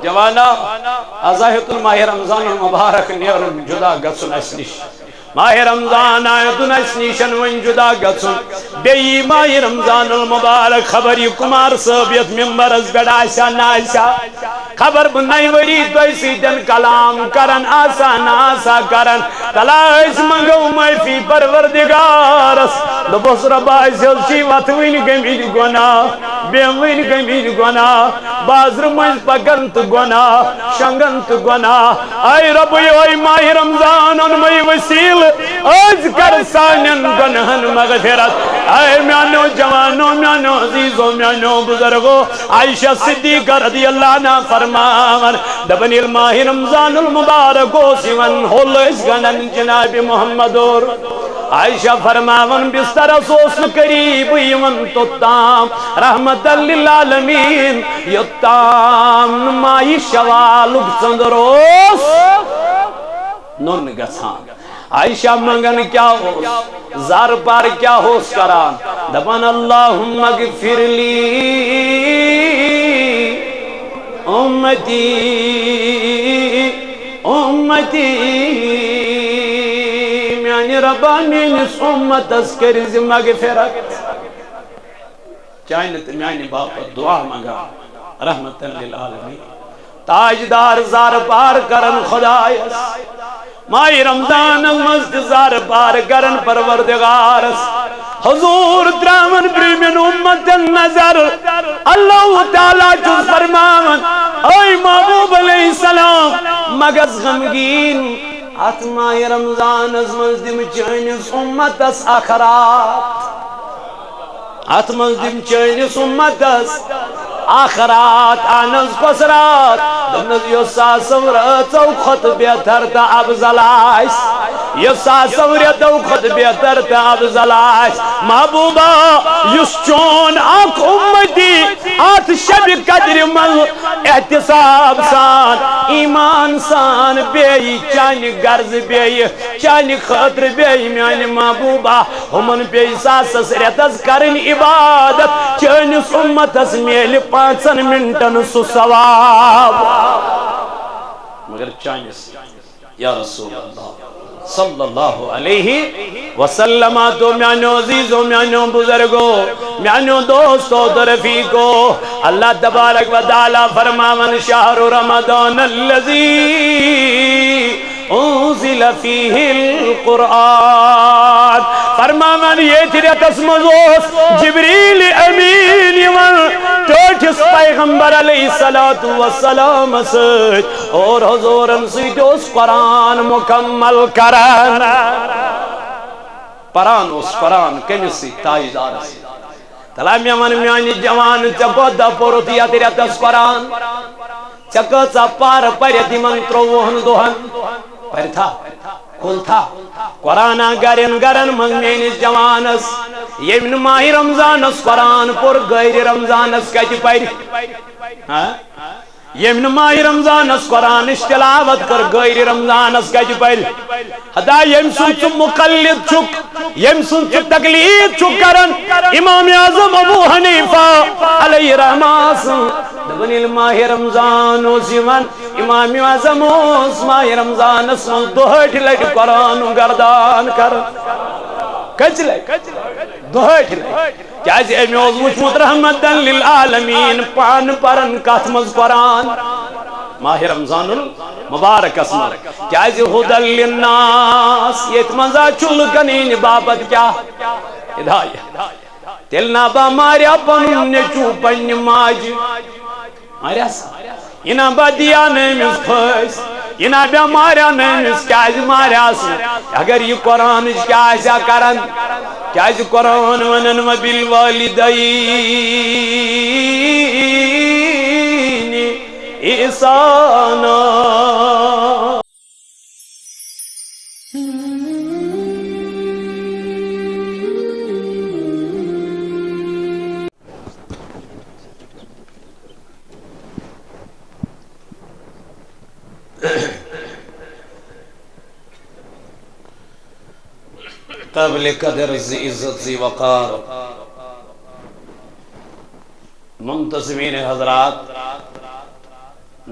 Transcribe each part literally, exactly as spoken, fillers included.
جوانا، از آیتُن ماہِ رمضان المبارک نیرُن جدا گژھُن اسہِ نِش۔ ماہِ رمضان آیتُن اسہِ نِش وۄنۍ جدا گژھُن۔ بیٚیہِ یی ماہِ رمضان المبارک، خبر یہِ کمار صٲب یتھ ممبرس پٮ۪ٹھ آسیا نہ آسیا۔ خبر بہٕ نَیہِ ؤری تۄہہِ سۭتۍ کلام کران آسا نہ آسا کران۔ تلا أسۍ منٛگو معٲفی پروردگارس۔ دوٚپُس، رۄبا، أسۍ حظ چھِ وتھوٕنۍ گٔمٕتۍ گۄناہ، بیٚہوٕنۍ گٔمٕتۍ گۄناہ، بازرٕ مٔنٛزۍ پکان تہٕ گۄناہ، شۄنٛگان تہٕ گۄناہ۔ اے رۄب، یِہوٚے ماہِ رمضان اوٚنمَے وسیٖلہٕ، أزۍ کر سانٮ۪ن گۄناہن مغفرت۔ اے میانیو جوانو، میانیو عزیزو، میانیو بزرگو، عائشہ صدیقہ رضی اللہ عنہا فرماوان، دپان، ییٚلہِ ماہِ رمضان المبارک اوس یِوان، ہوٚل ٲسۍ گنٛڈان جناب محمد اور۔ عائشہ فرماوان، بسترس اوس نہٕ قریب یِوان توٚتام، رحمت للعالمین، یوٚتام نہٕ ماہِ شوالُک ژٔنٛدٕر اوس نوٚن گژھان۔ عائشہ منٛگان کیٛاہ اوس؟ زارٕ پار کیٛاہ اوس کران؟ دپان، اللہم اغفر لی امتی، امتی، میانہِ رۄبا، میٲنِس امتس کٔرۍ زِ مغفرت۔ چانہِ تہٕ میانہِ باپتھ دعا منگان، رحمتن للعالمین۔ تاجدار زارٕ پار کرن خدایس، ماہِ رمضانس منٛز تہِ زارٕ پار کرن پروردگارس۔ حضور تراون برٛونٛہمٮ۪ن امتن نظر۔ اللہ تعالیٰ چھُس فرماوان، اے محبوب علیہ السلام، مہ گژھ غمگیٖن، اتھ ماہِ رمضانس منٛز دِم چٲنِس امتس اکھ راتھ۔ اتھ منٛز دِم چٲنِس اُمتس اکھ راتھ، اہن حظ، کۄس راتھ؟ دوٚپنس، یۄس ساسو رٲژو کھۄتہٕ بہتر تہٕ افضل آسہِ، یۄس ساسو رٮ۪تو کھۄتہٕ بہتر تہٕ افضل آسہِ۔ محبوبا، یُس چون اکھ اُمتی اتھ شبِ قدرِ منٛز احتساب سان، ایمان سان، بیٚیہِ چانہِ غرضہٕ، بیٚیہِ چانہِ خٲطرٕ، بیٚیہِ میانہِ محبوبا، ہُمن پیٚیہِ ساسس رٮ۪تس کرٕنۍ عبادت، چٲنِس اُمتس میلہِ پانٛژن منٹن سُہ ثواب۔ مگر چٲنِس، یا رسول اللہ صلی اللہ علیہ وسلم، تو میانیو عزیزو، میانیو بزرگو، میانیو دوستو تو رفیقو، اللہ تبارک و تعالیٰ فرماون، شہر رمضان الذی انزل فیہ القرآن۔ فرماوان، ییٚتھۍ رٮ۪تس منٛز اوس جبریل امین یِوان ٹٲٹھِس پیغمبر علیہ الصلوۃ والسلام سۭتۍ، اور حضورن سۭتۍ اوس قرآن مکمل کران۔ پران اوس قرآن کٔمِس سۭتۍ؟ تاجدارس سۭتۍ۔ تلا مےٚ وَن میانہِ جوان، ژےٚ کوتاہ پوٚرُتھ یتھ رٮ۪تس قرآن؟ ژےٚ کۭژاہ پارٕ پرٮ۪تھ یِمن ترٛۆوُہن دۄہن؟ پرِ تھا؟ کھُل تھا؟ قرآنا گرن گرن منٛز میٲنِس جوانس، ییٚمۍ نہٕ ماہِ رمضانس قرآن پوٚر، غٲرِ رمضانس کتہِ پرِ؟ ہاں؟ ییٚمۍ نہٕ ماہِ رمضانس قرآنٕچ تلاوت کٔر، غٲرِ رمضانس کتہِ پرِ؟ ہتا ییٚمۍ سُنٛد ژٕ مقلد چھُکھ، ییٚمۍ سُنٛد ژٕ تقلید چھُکھ کران، امام اعظم ابو حنیفہ علیہ رحمہ سٕنٛز۔ دپان، ییٚلہِ ماہِ رمضان اوس یِوان، امام اعظم اوس ماہِ رمضانس منٛز دُہٲٹھِ لٹہِ قرآنُک گردان کران۔ کٔژِ لٹہِ؟ دُہٲٹھِ لٹہِ۔ کیازِ أمۍ اوس وُچھمُت رحمتن للعالمین پانہٕ پران کتھ منٛز قرآن؟ ماہِ رمضان المبارکس منٛز۔ کیازِ ہدی للناس، ییٚتہِ منٛز ہا چھُ لُکن ہٕنٛدِ باپتھ کیٛاہ؟ ہدایت۔ تیٚلہِ نا با ماریا پنُن نیٚچوٗ پننہِ ماجہِ؟ ماریا سا۔ یہِ نا با دِیا نہٕ أمِس پھٲسۍ، یہِ نا با ماریا نہٕ أمِس، کیازِ ماریا سا؟ اگر یہِ قرآنٕچ کیٛاہ آسہِ ہا کران، کیازِ قرآن ونان، وبالوالدین احسانا۔ قابل قدر، ذی عزت، ذی وقار، منتظمین حضرات،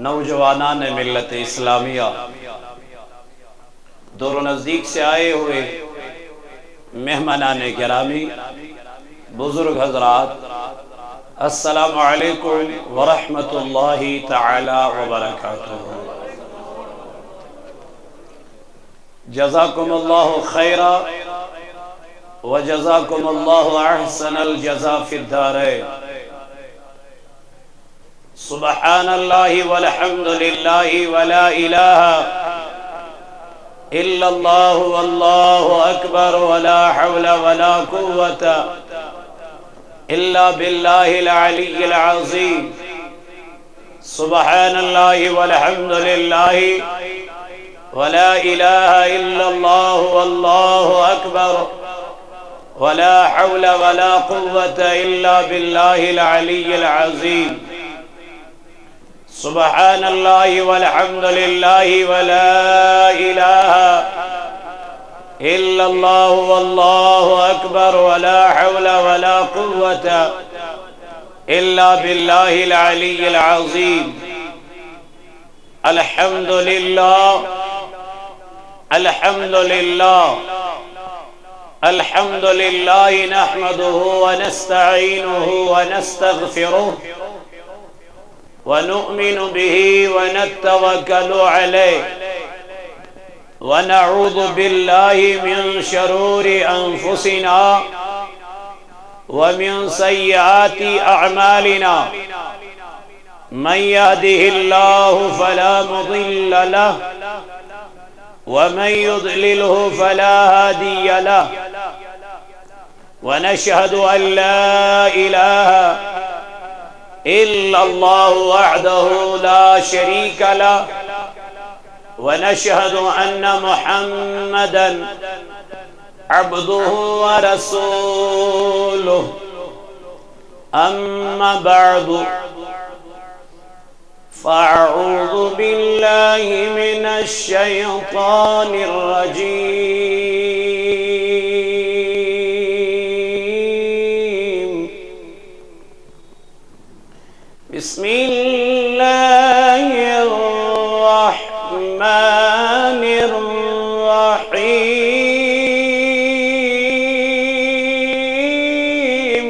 نوجوانان ملت اسلامیہ، دور و نزدیک سے آئے ہوئے مہمانان گرامی، بزرگ حضرات، السلام علیکم ورحمۃ اللہ تعالی وبرکاتہ۔ جزاکم اللہ خیرا و جزاکم اللہ احسن الجزا فی الدارین۔ سبحان اللہ والحمد للہ ولا الہ الا اللہ واللہ اکبر ولا حول ولا قوة الا باللہ العلی العظیم۔ سبحان اللہ والحمد للہ ولا الہ الا اللہ واللہ اکبر ولا حول ولا قوة الا باللہ العلی العظیم۔ سبحان اللہ والحمد للہ ولا الہ الا اللہ واللہ اکبر ولا حول ولا قوة الا باللہ العلی العظیم۔ الحمد للہ، الحمد للہ، الحمد للہ نحمده ونستعینه ونستغفره ونؤمن به ونتوكل عليه ونعوذ بالله من شرور أنفسنا ومن سيئات أعمالنا، من يهده الله فلا مضل له ومن يضلله فلا هادي له، ونشهد أن لا إله إلا الله وحده لا شريك له، ونشهد أن محمدا عبده ورسوله. أما بعد، فأعوذ بالله من الشيطان الرجيم. بسم الله الرحمن الرحيم.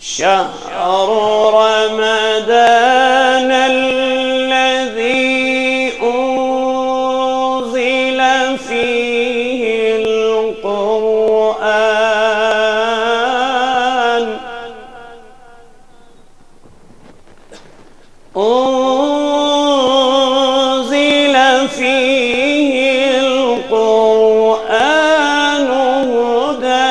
شهر رمضان الذي أنزل فيه القرآن، أنزل فيه القرآن هدى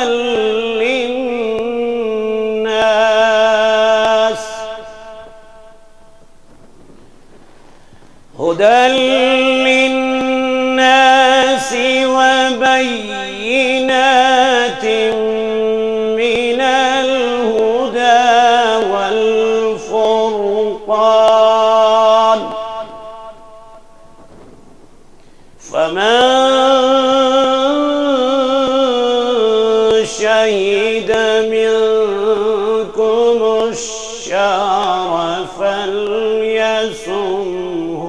للناس، هدى للناس وبينات من الهدى والفرقان، فمن شهد منكم الشهر فليصمه.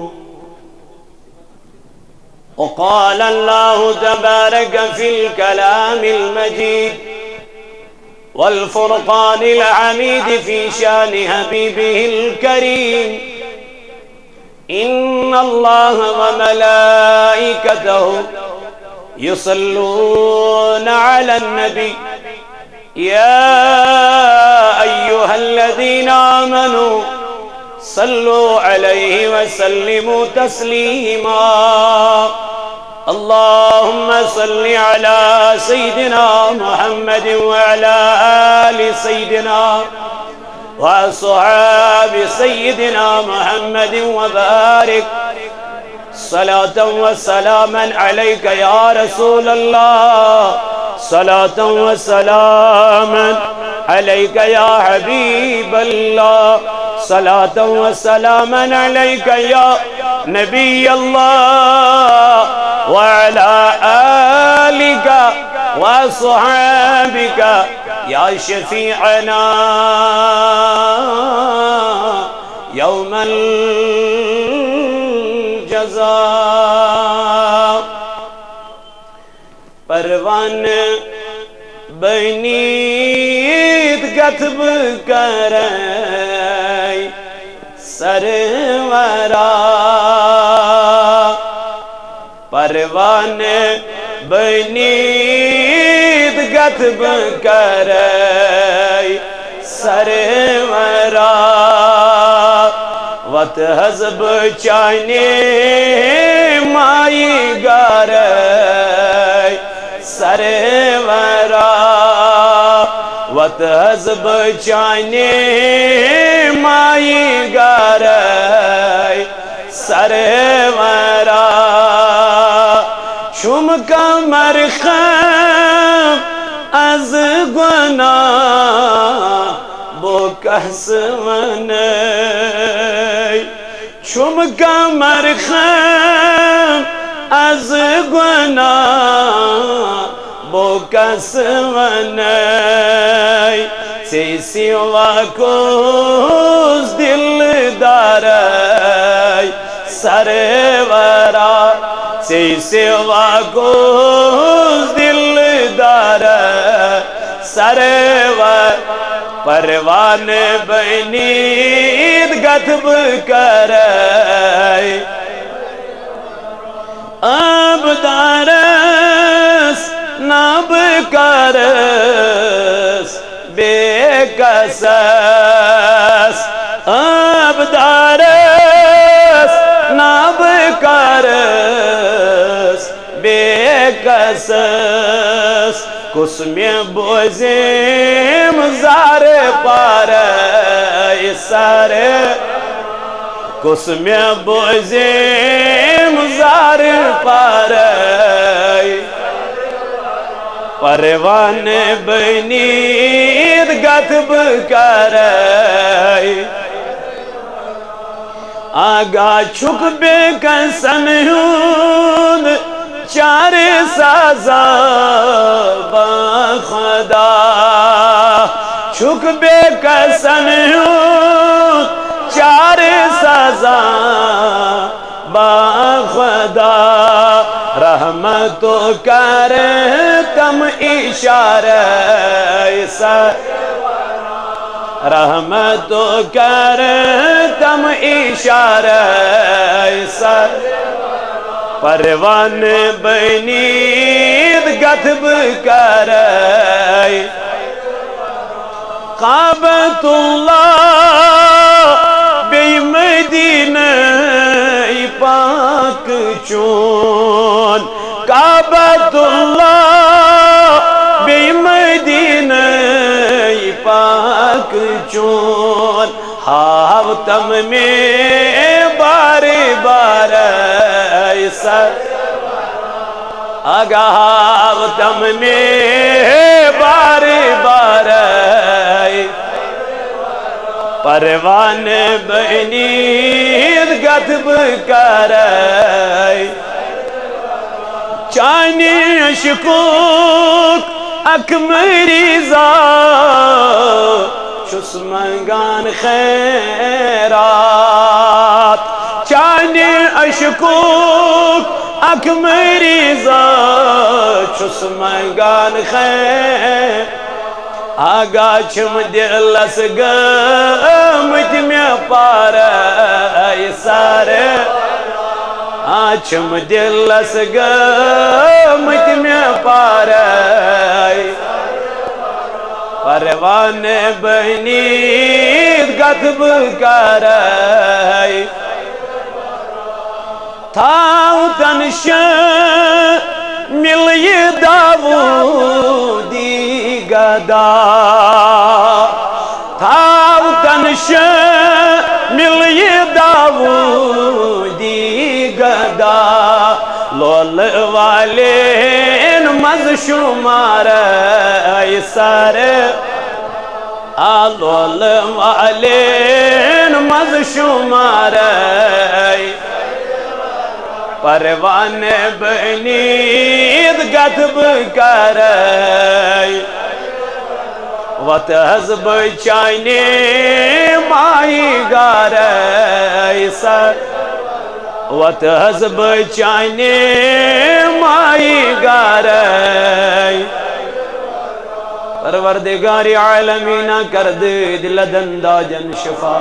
وقال الله تبارك في الكلام المجيد والفرقان الحميد في شان حبيبه الكريم: إن الله وملائكته يصلون على النبي، يا أيها الذين آمنوا صلوا عليه وسلموا تسليما. اللهم صل على سيدنا محمد وعلى آل سيدنا وأصحاب سيدنا محمد وبارك. صلاة وسلاما عليك يا رسول الله، صلاة وسلاما عليك يا حبيب الله، صلاة وسلاما عليك يا نبي الله، وعلى آلك وأصحابك يا شفيعنا يوم الجزاء. پروانہٕ بٔنِتھ گژھٕ بہٕ کرے سرورا. پروانہٕ بٔنِتھ گژھٕ بہٕ کرے سرورا. وتہٕ حظ بہٕ چانہِ مایہِ گرے سرورا. وتہٕ حظ بہٕ چانہِ مایہِ گرے سرورا. چھُم کمر خم از گناہ بہٕ کس ونَے. چھُم کمر خم از گناہ بہٕ کس ونَے. ژےٚ سوا کُس دلدارے سرورا. ژےٚ سوا کُس دلدارے سرورا. پروانہٕ بٔنِتھ گژھٕ بہٕ کرے آبدارس نہ بہٕ کرس بے کسس. آبدارس نہ بہٕ کرس بے کسس. کُس مےٚ بوزِم زارٕ پارے سرٕ. کُس مےٚ بوزِم زارٕ پارے. پروانہٕ بٔنِتھ گژھٕ بہٕ کرے آگاہ چھُکھ بے کسن ہُنٛد چارٕ سازا با خدا. چھُکھ بے کسن ہُنٛد چارٕ سازا با خدا. رحمتو کر تم اشارے سر. رحمتو کر تم اشارے سر. پروانہٕ بٔنِتھ گژھٕ بہٕ کرے کعبۃ اللہ بیٚیہِ مدینہ پاک چون. کعبۃ اللہ بیٚیہِ مدینہ پاک چون. ہاو تم مےٚ بارٕ بارے سر. آگاہ ہاو تم مےٚ بارٕ بارے. پروانہٕ بٔنِتھ گژھٕ بہٕ کرے چانہِ عشقُک اکھ مریضا چھُس منگان خیرات. چانہِ عشقُک اکھ مریضا چھُس منگان خیر. آگاہ چھِم دلس گٔمٕتۍ مےٚ پارے سرٕ. آ چھِم دلس گٔمٕتۍ مےٚ پارے. پروانہٕ بٔنِتھ گژھٕ بہٕ کرے تھاو تن شٲمِل یہِ داوٗدی گدا. تھاو تن شٲمِل یہِ داوٗدی گدا. لولہٕ والٮ۪ن منٛز شُمارے سرٕ. آ لولہٕ والٮ۪ن منٛز شُمارے. پروانہٕ بٔنِتھ گژھٕ بہٕ کرے وت حظ بہٕ چانہِ مایہِ گرے سر، وت حظ بہٕ چانہِ مایہِ گرے۔ پروردگار عالمینا کر دٲدۍ لدن دادٮ۪ن شفا۔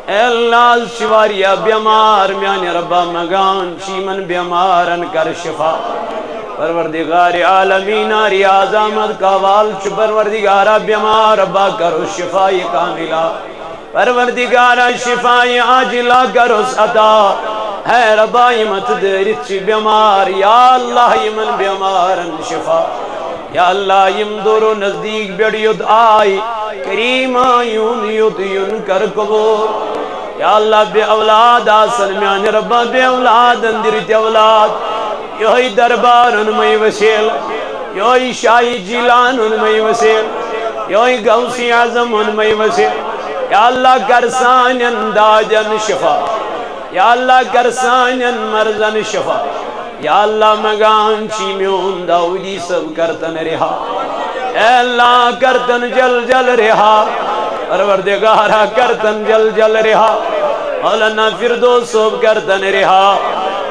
اے اللہ، از چھِ واریاہ بیمار، میانہِ ربا منگان چھِ یِمن بیمارن کر شفا۔ پروردگار عالمینا، ریاض احمد کاوال چھُ پروردگارا بیمار، ربا کرُس شفای کاملہ۔ پروردگارا، شفای عاجلہ کرُس عطا۔ اے ربا، یِم اتھٕ دٲرِتھ چھِ بیمار، یا اللہ، یِمن بیمارن شفا۔ یا اللہ، یِم دوٗر و نزدیٖک بیٚڑ یوٚت آے، کریما، یِہُنٛد یوٚت یُن کر قبول۔ یا اللہ، بے اولاد آسن، میانہِ ربا، بے اولادن دِ رٕتۍ اولاد۔ یِہوٚے دربار اوٚنمَے وسیل، یِہوٚے شاہی جیلان اوٚنمَے وسیل، یِہوٚے غوث اعظم اوٚنمَے وسیل۔ یا اللہ، کر سانٮ۪ن دادٮ۪ن شفا۔ یا اللہ، کر سانٮ۪ن مرضن شفا۔ یا اللہ، منگان چھی میون داؤدی صٲب کرتن رہا۔ اے اللہ، کرتن جل جل رہا۔ پروردگارا، کرتن جل جل رہا۔ مولانا فردوس صٲب کرتن رہا۔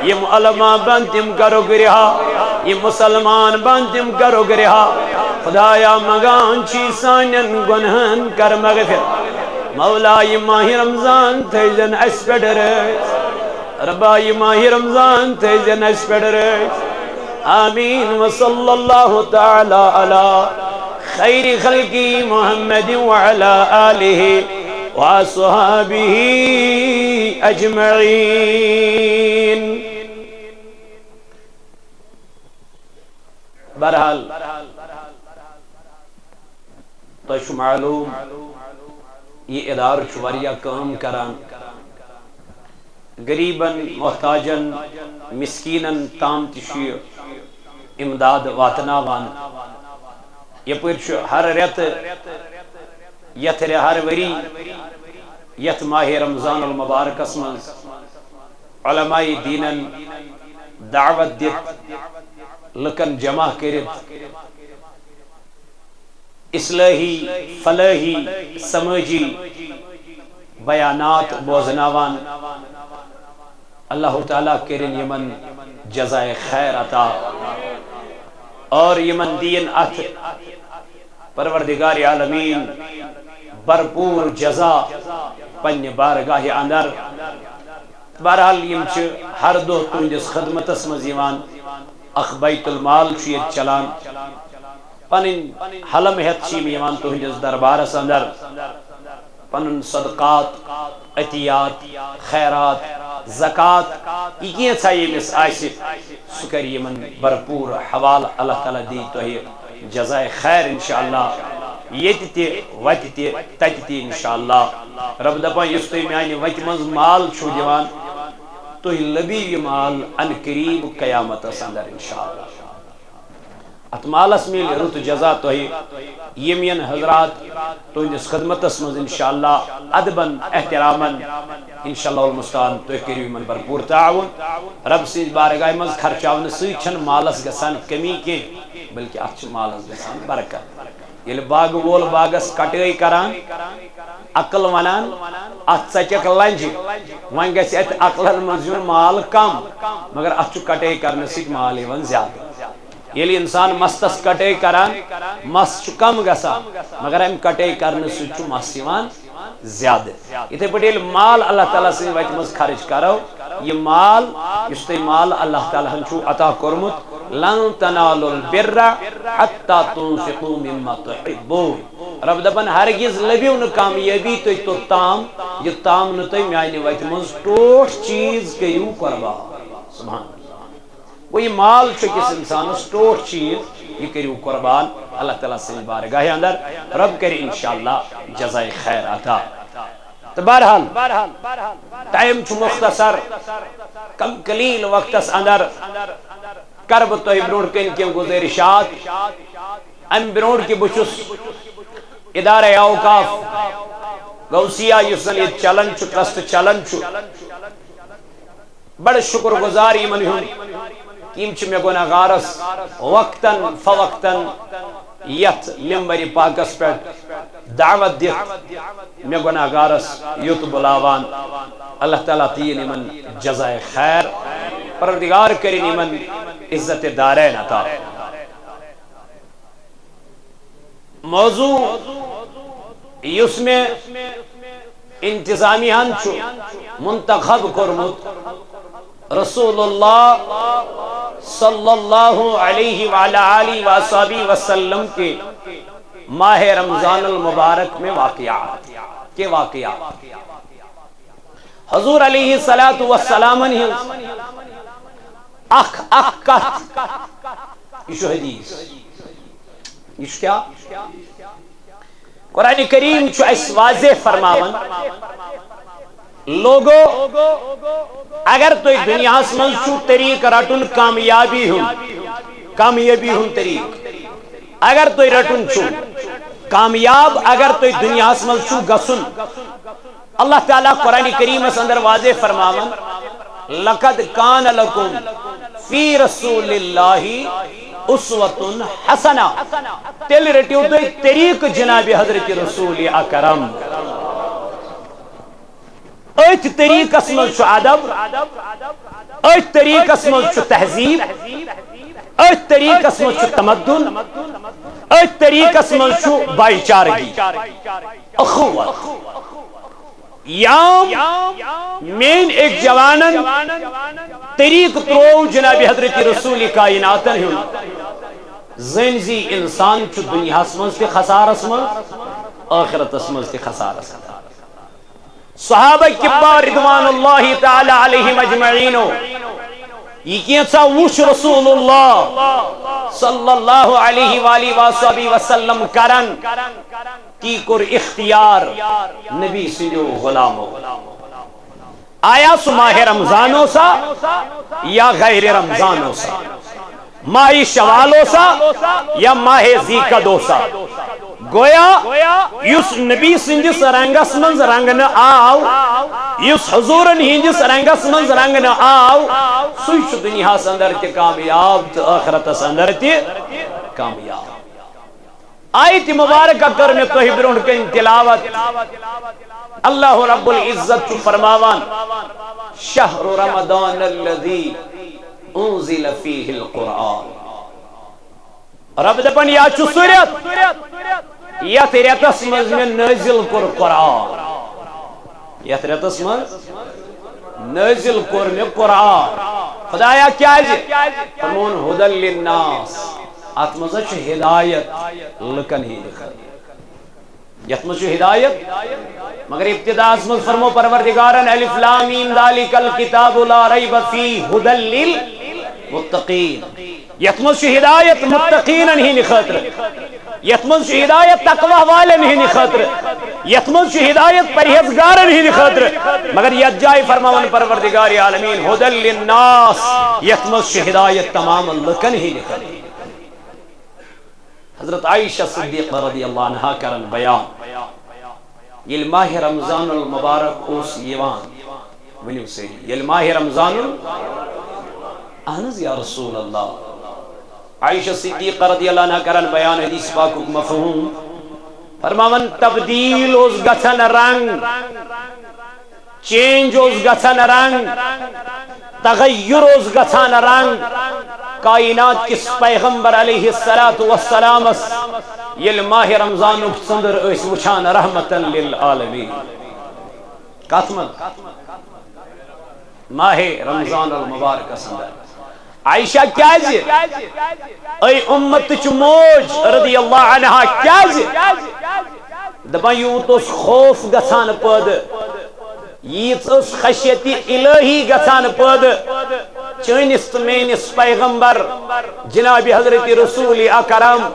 یِم علماء بن تِم کرُکھ رہا۔ یِم مسلمان بن تِم کرُکھ رہا۔ خدایا، منگان چھی سانٮ۪ن گۄنہن کر مغفرت۔ مولا، یہِ ماہِ رمضان تھٲیزٮ۪ن اسہِ پٮ۪ٹھ رٲضۍ۔ ربا، یہِ ماہِ رمضان تھٲیزٮ۪ن اسہِ پٮ۪ٹھ رٲضۍ۔ آمین۔ وصلی اللہ تعالی علی خیر خلقہ محمد وعلی آلہ وصحبہ اجمعین۔ بہرحال، تۄہہِ چھُ معلوم، یہِ ادارٕ چھُ واریاہ کٲم کران، غریبن، محتاجن، مسکینن تام تہِ چھُ یہِ امداد واتناوان۔ یپٲرۍ چھُ ہر رٮ۪تہٕ، یتھ رٮ۪-، ہر ؤری، یتھ ماہِ رمضان المبارکس منٛز علماء دینن دعوت دِتھ، لُکن جمع کٔرِتھ، اصلاحی، فلاحی، سمٲجی بیانات بوزناوان۔ اللہ تعالیٰ کٔرِن یِمن جزائے خیر عطا اور یِمن دِیِن اتھ پروردگار عالمین بھرپور جزا پننہِ بارگاہ اندر۔ بہرحال، یِم چھِ ہر دۄہ تُہنٛدِس خدمتس منٛز یِوان۔ اکھ بیت المال چھُ ییٚتہِ چلان۔ پنٕنۍ حلم ہٮ۪تھ چھِ یِم یِوان تُہنٛدِس دربارس اندر۔ پنُن صدقات، عطیات، خیرات، زکات، یہِ کینٛژھا ییٚمِس آسہِ، سُہ کرِ یِمن بھرپوٗر حوالہٕ۔ اللہ تعالیٰ دِیہِ تۄہہِ جزائے خیر انشاءاللہ، ییٚتہِ تہِ، وتہِ تہِ، تتہِ تہِ انشاءاللہ۔ رب دپان، یُس تُہۍ میانہِ وتہِ منٛز مال چھِو دِوان، تُہۍ لٔبِو یہِ مال عنقریب قیامتس اندر انشاءاللہ۔ اتھ مالس میلہِ رُت جزا تۄہہِ۔ یِم ین حضرات تُہنٛدِس خدمتس منٛز انشاءاللہ ادبن احترامن، انشاءاللہ المستعان، تُہۍ کٔرِو یِمن بھرپوٗر تعاوُن۔ رب سٕنٛزِ بارگاہہِ منٛز خرچاونہٕ سۭتۍ چھنہٕ مالس گژھان کمی کینٛہہ، بلکہ اتھ چھِ مالس گژھان برکت۔ ییٚلہِ باغہٕ وول باغس کٹٲے کران، عقل ونان، اتھ ژٹکھ لنجہِ، وۄنۍ گژھِ اتہِ عقلن منٛز یُن مال کم، مگر اتھ چھُ کٹٲے کرنہٕ سۭتۍ مال یِوان زیادٕ۔ ییٚلہِ انسان مستس کٹٲے کران، مس چھُ کم گژھان، مگر امہِ کٹٲے کرنہٕ سۭتۍ چھُ مس یِوان زیادٕ۔ یِتھے پٲٹھۍ ییٚلہِ مال اللہ تعالیٰ سٕنٛزِ وتہِ منٛز خرٕچ کرو، یہِ مال یُس تۄہہِ مال اللہ تعالیٰ ہن چھُو عطا کوٚرمُت، لن تنالوا البر حتى تنفقوا مما تحبون۔ رب دپان، ہرگز لٔبِو نہٕ کامیٲبی تُہۍ توٚتام، یوٚتام نہٕ تُہۍ میانہِ وتہِ منٛز ٹوٹھ چیز کٔرِو قربان۔ سبحان اللہ۔ گوٚو، یہِ مال چھُ أکِس اِنسانَس ٹوٹھ چیٖز، یہِ کٔرِو قربان اللہ تعالیٰ سٕنٛزِ بارگاہہِ اندر، رب کرِ انشاءاللہ جزائے خیر عطا۔ تہٕ بہرحال، ٹائم چھُ مختصر، کم قلیل وقتس اندر کرٕ بہٕ تۄہہِ برونٛٹھ کَنہِ کینٛہہ گُزٲرِشات۔ امہِ برونٛٹھ کہِ بہٕ چھُس ادارہ اوقاف غوثیہ، یُس زن ییٚتہِ چلان چھُ، ٹرسٹ چلان چھُ، بڑٕ شُکر گُزار یِمن ہُنٛد۔ یِم چھِ مےٚ گۄناہ گارس وقتاً فوقتاً یتھ ممبر پاکس پٮ۪ٹھ دعوت دِتھ مےٚ گۄناہگارس یوٚت بُلاوان۔ اللہ تعالیٰ دِیِن یِمن جزائے خیر، پروردگار کٔرِن یِمن عزت دارین عطا۔ موضوع یُس مےٚ انتظامیہ ہن چھُ منتخب کوٚرمُت، رسول اللہ صلی اللہ علیہ وعلی آلہ وصحبہ وسلم کے ماہ رمضان المبارک میں واقعات کے واقعات۔ حضور علیہ الصلوۃ والسلام ہنز اکھ اکھ کتھ، یہ چھُ حدیث۔ یہ چھُ کیا؟ قرآن کریم چھُ اسہِ واضح فرماوان، لوگو، اگر تُہۍ دنیاہس منٛز چھُو طریق رٹُن کامیابی ہُنٛد، کامیابی ہُنٛد طریق، اگر تُہۍ رٹُن چھُو کامیاب، اگر تُہۍ دنیاہس منٛز چھُو گژھُن، اللہ تعالیٰ قرآن کریمس اندر واضح فرماوان، "لقد کان لکم فی رسول اللہ اسوۃ حسنہ"، تیٚلہِ رٔٹِو تُہۍ طریقہٕ جناب حضرت رسول اکرم۔ أتھۍ طریقس منٛز چھُ ادب، أتھۍ طریقس منٛز چھُ تہذیب، أتھۍ طریقس منٛز چھُ تمدن، أتھۍ طریقس منٛز چھُ بھائی چارگی، اخوت۔ یام مین ایک جوانن طریق تروو جناب حضرت رسول کائناتن ہُنٛد۔ زٔنۍ زی انسان چھُ دنیاہس منٛز تہِ خسارس منٛز، ٲخرتس منٛز تہِ خسارس منٛز۔ صحابہ کبار رضوان اللہ تعالی علیہم اجمعینو یہ کینژھا وُچھ رسول اللہ صلی اللہ علیہ وآلہ وصحبہ وسلم کران، تی کوٚر اختیار نبی سٕنٛدیو غلامو۔ آیا سُہ ماہ رمضان اوسا یا غیر رمضان اوسا؟ ماہ شوال اوسا یا ماہ ذی قعد اوسا؟ گویا یُس نبی سٕنٛدِس رنگس منٛز رنگنہٕ آو، یُس حضوٗرن ہٕنٛدِس رنگس منٛز رنگنہٕ آو، سُے چھُ دُنیاہس اندر تہِ کامیاب تہٕ ٲخرتس اندر تہِ کامیاب۔ آیت مبارکہ کٔر مےٚ تۄہہِ برونٛٹھ کنہِ تلاوت۔ اللہ رب العزت چھُ فرماوان، "شہر رمضان الذی انزل فیہ القرآن۔" رب دپان، یا چھُ سُہ رٮ۪تھ، یتھ رٮ۪تس منٛز مےٚ نٲزِل کوٚر قرآن۔ یتھ رٮ۪تس منٛز نٲزِل کوٚر مےٚ قرآن۔ خدایا، کیازِ؟ فرمون، ہدی للناس، اتھ منٛز چھُ ہدایت لُکن ہٕنٛدِ خٲطرٕ۔ یتھ منٛز چھُ ہدایت، مگر ابتداہس منٛز فرمو پروردگارن، الف لام میم ذالک الکتاب لا ریب فیہ ہدی للمتقین۔ یتھ منٛز چھُ ہدایت متقینن ہٕنٛدِ خٲطرٕ، یتھ منٛز چھُ ہدایت تقوی والٮ۪ن ہٕنٛدِ خٲطرٕ، یتھ منٛز چھُ ہدایت پرہیزگارن ہٕنٛدِ خٲطرٕ، مگر یتھ جایہِ فرماوان پروردگار عالمین، ہدی للناس، یتھ منٛز چھُ ہدایت تمام لُکن ہٕنٛدِ خٲطرٕ۔ حضرت عائشہ صدیقہ رضی اللہ عنہا کران بیان، ییٚلہِ ماہ رمضان المبارک اوس یِوان، ؤنِو سٲری، ییٚلہِ ماہ رمضان ال-، اہن حظ یا رسول اللہ، عائشہ صدیقہ رضی اللہ عنہا کران بیان حدیث پاکُک مفہوم، فرماوان، تبدیل اوس گژھان رنگ، چینج اوس گژھان رنگ، تغیر اوس گژھان رنگ۔ کائنات کِس پیغمبر علیہ الصلوۃ والسلامس ییٚلہِ ماہ رمضانُک ژٔنٛدٕر ٲسۍ وٕچھان رحمتاً للعالمین۔ کتھ منٛز؟ ماہ رمضان المبارکس اندر۔ عائشہ کیازِ؟ اے امتٕچ موج رضی اللہ عنہا کیازِ؟ دپان یوٗت اوس خوف گژھان پٲدٕ، ییٖژ ٲس خشیت الہی گژھان پٲدٕ چٲنِس تہٕ میٲنِس پیغمبر جناب حضرت رسول اکرم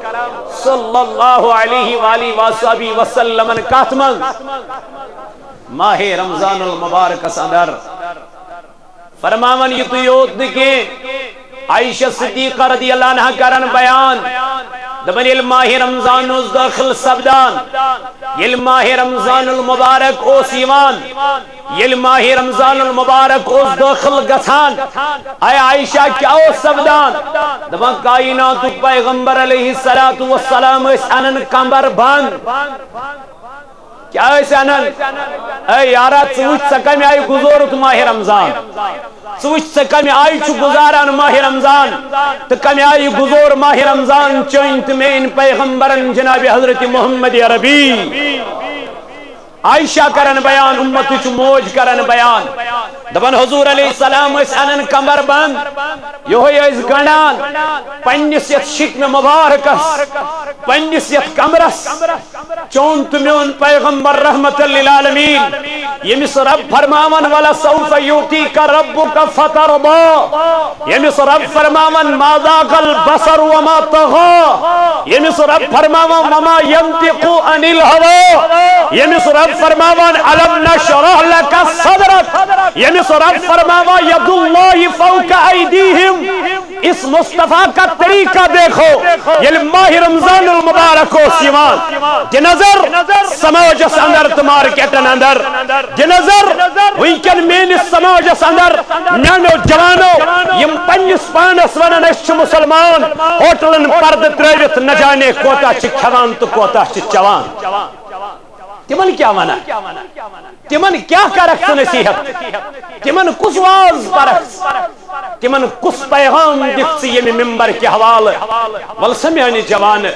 صلی اللہ علیہ وآلہ وصحبہ وسلمن۔ کتھ منٛز؟ ماہ رمضان المبارکس اندر۔ فرماوان یُتُے یوت نہٕ کینٛہہ، عائشہ صدیقہ رضی اللہ عنہا کران بیان، دپان، ییٚلہِ ماہِ رمضان اوس دٲخل سپدان، ییٚلہِ ماہِ رمضان المبارک اوس یِوان، ییٚلہِ ماہِ رمضان المبارک اوس دٲخل گژھان، اے عائشہ، کیٛاہ اوس سپدان؟ دپان، کائناتُک پیغمبر علیہ الصلوۃ والسلام ٲسۍ انان کمر بند۔ کیٛاہ ٲسۍ انان؟ اے یارا، ژٕ وٕچھ، ژےٚ کمہِ آیہِ گُزورُتھ ماہِ رمضان؟ ژٕ وٕچھ، ژےٚ کمہِ آیہِ چھُ گُزاران ماہِ رمضان؟ تہٕ کمہِ آیہِ گُزور ماہِ رمضان چٲنۍ تہٕ میٲنۍ پیغمبرن جناب حضرت محمد عربی؟ عائشہ کران بیان، امتٕچ موج کران بیان، دپان، حضور علیہ السلام ٲسۍ انان کمر بند، یہوے ٲسۍ گنڈان پننِس یتھ شکمہِ مبارکس، پننِس یتھ کمرس۔ چون تہٕ میون پیغمبر رحمت للعالمین، ییٚمِس رب فرماوان، "ولسوف یعطیک ربک فترضی"، ییٚمِس رب فرماوان، "ما زاغ البصر وما طغی"، ییٚمِس رب فرماوان، "وما ینطق عن الہوی"، ییٚمِس رب فرماوان، "الم نشرح لک صدرک"، ییٚمِس رب فرماوان، "ید اللہ فوق ایدیہم"۔ اس مصطفیٰ کا طریقہ دیکھو، ییٚلہِ ماہِ رمضان المبارک اوس یِوان، دِ نظر سماجس اندر تہٕ مارکیٹن اندر، دِ نظر وٕنکٮ۪ن میٲنِس سماجس اندر، میانیو جوانو، یِم پننِس پانس ونان، أسۍ چھِ مسلمان، ہوٹلن پردٕ ترٲوِتھ نہ جانے کوتاہ چھِ کھٮ۪وان تہٕ کوتاہ چھِ چٮ۪وان۔ تِمن کیٛاہ ونان؟ تِمن کیٛاہ کرکھ ژٕ نصیحت؟ تِمن کُس واز پرکھ ژٕ؟ تِمن کُس پیغام دِکھ ژٕ ییٚمہِ ممبر کہِ حوالہٕ؟ ول سا میانہِ جوانہٕ،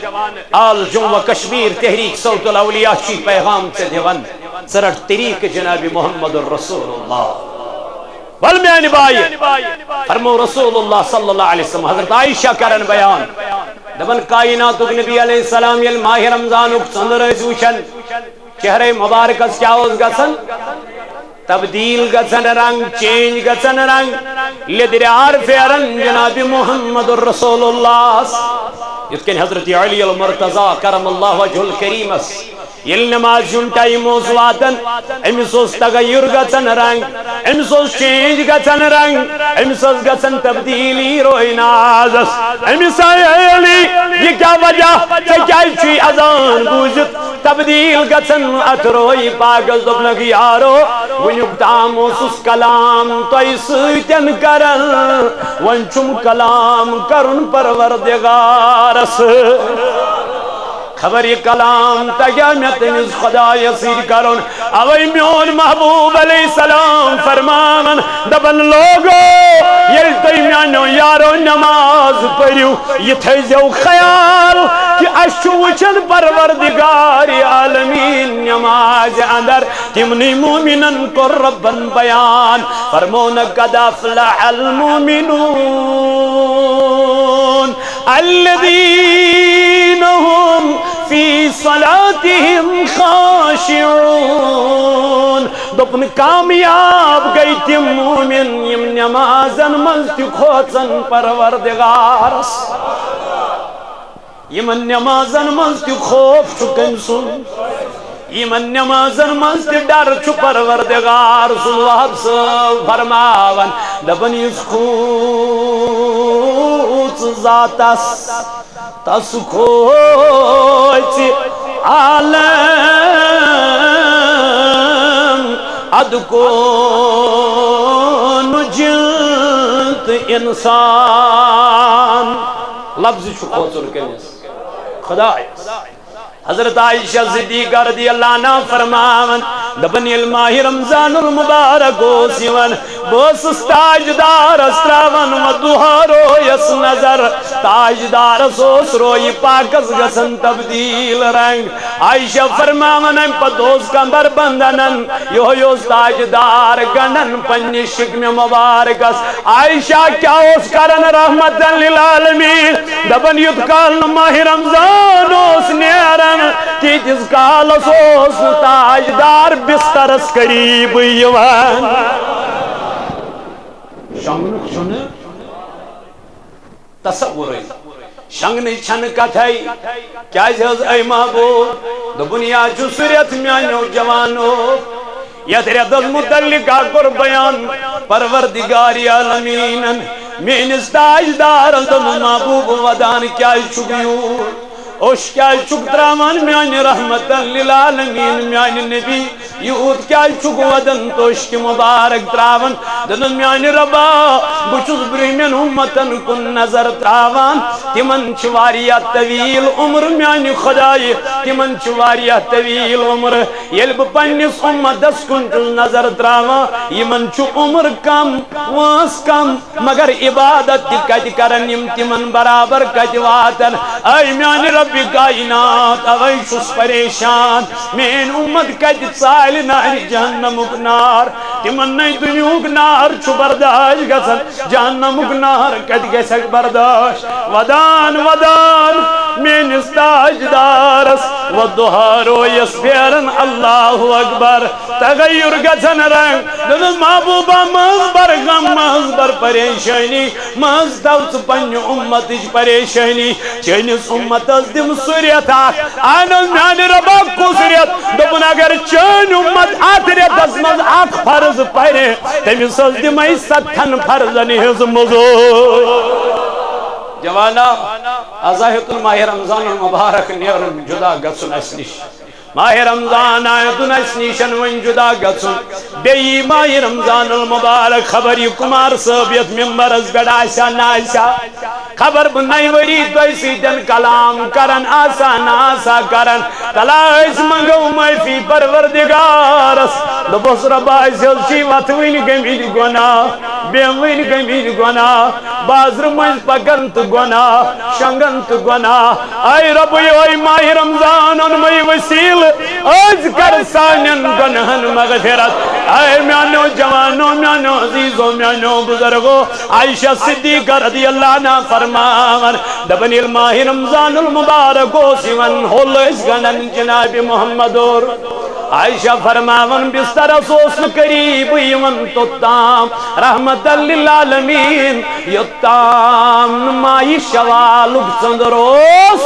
آل جموں و کشمیر تحریک صوت الاولیاء چھُے پیغام ژےٚ دِوان۔ ژٕ رٹ طریقہٕ جناب محمد رسول اللہ۔ ول میانہِ بایہِ، فرمو رسول اللہ صلی اللہ علیہ وسلم، حضرت عائشہ کرن بیان، دپان، کائناتُک نبی علیہ السلام ییٚلہِ ماہِ رمضانُک ژٔنٛدٕر ٲسۍ وٕچھان، چہرے مبارکس کیٛاہ اوس گژھان؟ تبدیل گژھان رنگ، چینج گژھان رنگ۔ لیٚدرِ آر پھیران جناب محمد رسول اللہ۔ یِتھ کٔنۍ حضرت علی المرتضی کرم اللہ وجہ الکریمس ییٚلہِ نماز ہُنٛد ٹائم اوس واتان، أمِس اوس تغیر گژھان رنگ، أمِس اوس چینج گژھان رنگ، أمِس ٲس گژھان تبدیلی روے نازس۔ أمِس آے علی، یہِ کیٛاہ وجہ؟ ژےٚ کیٛازِ چھُے اذان بوٗزِتھ تبدیل گژھان؟ اتھ روے پاکس دوٚپنکھ، یارو، وُنیُک تام اوسُس کلام تۄہہِ سۭتۍ کران، وۄنۍ چھُم کلام کرُن پروردگارس۔ خبر یہِ کلام تگیا مےٚ تٔمِس خدایس سۭتۍ کرُن۔ اوے میون محبوب علیہ السلام فرماوان، دپان، لوگو، ییٚلہِ تُہۍ میانیو یارو نماز پٔرِو، یہِ تھٲیزیو خیال کہِ اسہِ چھُ وٕچھان پروردگار عالمین نمازِ اندر تِمنٕے مومنن کوٚر ربن بیان، فرموونکھ، قد افلح المؤمنون الذين هم في صلاتهم خاشعون۔ دوٚپُن، کامیاب گٔے تِم مومن یِم نمازن منٛز تہِ کھوژن پروردگارس۔ یِمن نمازن منٛز تہِ خوف چھُ کٔمۍ سُنٛد؟ یِمن نمازن منٛز تہِ ڈر چھُ پروردگار سُنٛد۔ وہب صٲب فرماوان، دپان، یُس کھوٗژ ذاتس، تس کھوژِ عالم، ادٕ کون جِن تہٕ انسان۔ لفظ چھُ کھوژُن کٔمِس؟ خدایس۔ حضرت عائشہ صدیقہ رضی اللہ عنہا فرماوان، دپان، ییٚلہِ ماہِ رمضان المبارک اوس یِوان، بہٕ ٲسٕس تاجدارس تراوان و دُہا رویس نظر۔ تاجدارس اوس رویہِ پاکس گژھان تبدیل رنگ۔ عائشہ فرماوان، امہِ پتہٕ اوس کمر بند انان، یہوے اوس تاجدار گنڈان پننہِ شکمہِ مبارکس۔ عائشہ کیٛاہ اوس کران رحمت للعالمین؟ دپان، یُتھ کال نہٕ ماہِ رمضان اوس نیران، تیٖتِس کالس اوس نہٕ تاجدار بسترس قریبٕے یِوان۔ شۄنٛگنُک چھُنہٕ تصورٕے۔ شۄنٛگنٕچ چھنہٕ کتھے۔ کیازِ حض اے محبوب؟ دوٚپُن، یا چھُ سُہ رٮ۪تھ میانیو جوانو، یتھ رٮ۪تس متعلق کوٚر بیان پروردگار عالمینن میٲنِس تاجدارس۔ دوٚپُن، محبوب ودان کیازِ چھُکھ یوٗر؟ اوٚش کیٛازِ چھُکھ ترٛاوان میانہِ رحمتن للعالمین، میانہِ نبی؟ یوٗت کیٛازِ چھُکھ وَدان تہٕ اوٚش تہِ مُبارک ترٛاوان؟ دوٚپُن، میانہِ رۄبا، بہٕ چھُس برٛونٛہمٮ۪ن اُمتن کُن نظر ترٛاوان، تِمن چھِ واریاہ طویل عمر، میانہِ خۄدایہِ، تِمن چھِ واریاہ طویل عمر۔ ییٚلہِ بہٕ پننِس اُمتس کُن چھُس نظر ترٛاوان، یِمن چھُ عمر کم، وٲنٛس کم، مگر عبادت تہِ کتہِ کرن یِم، تِمن برابر کتہِ واتن؟ اے میانہِ رۄبِ کائنات، اوے چھُس پریشان، میٲنۍ اُمت کتہِ ژالہِ نارِ جہنمُک نار؟ تِمن نے دُنیہُک نار چھُ برداش گژھان، جہنمُک نار کتہِ گژھٮ۪کھ برداش؟ ودان ودان میٲنِس تاجدارس، و دُہا رویس پھیرن، اللہ اکبر۔ تغیر گژھن رنگ۔ دوٚپُس، محبوبہ، مہ حظ بر غم، مہ حظ بر پریشٲنی، مہ حظ تھاو ژٕ پننہِ اُمتٕچ پریشٲنی۔ چٲنِس اُمتس دِم سُہ رٮ۪تھ اکھ۔ اہن حظ، میانہِ رۄبا، کُس رٮ۪تھ؟ دوٚپُن، اگر چٲنۍ اُمت اتھ رٮ۪تس منٛز اکھ فرض پرِ، تٔمِس حظ دِمے ستتھن فرضن ہٕنٛز مٔزوٗرۍ۔ جوانا، از آیہِ ہیوٚتُن ماہِ رمضان المبارک نیرُن، جدا گژھُن اسہِ نِش۔ ماہِ رمضان آیہِ ہیوٚتُن اسہِ نِشن وۄنۍ جدا گژھُن۔ بیٚیہِ یی ماہِ رمضان المبارک، خبر یہِ کُمار صٲب یتھ ممبرس پٮ۪ٹھ آسیا نہ آسیا، خبر بہٕ نَیہِ ؤری تۄہہِ سۭتۍ کلام کران آسا نہ آسا کران۔ تلا أسۍ منٛگو معٲفی پروردگارس، دوٚپُس، رۄبا، أسۍ حظ چھِ وتھوٕنۍ گٔمٕتۍ گۄناہ، بیہوٕنۍ گٔمٕتۍ گۄناہ، بازرٕ مٔنٛزۍ پکان تہٕ گۄناہ، شۄنٛگان تہٕ گۄناہ۔ اے رۄبٕے، اے ماہِ رمضان اوٚنمَے وسیٖلہٕ، أزۍ کر سانٮ۪ن گۄناہن مغفرت۔ اے میانیو جوانو، میانیو عزیزو، میانیو بزرگو، عائشہ صدیقہ رضی اللہ عنہا فرماوان، دپان، ییٚلہِ ماہِ رمضان المبارک اوس یِوان، ہوٚل ٲسۍ گنٛڈان جناب محمد اور۔ عائشہ فرماوان، بسترس اوس نہٕ قریب یِوان توٚتام، رحمت للعالمین، یوٚتام نہٕ ماہِ شوالُک ژٔنٛدٕر اوس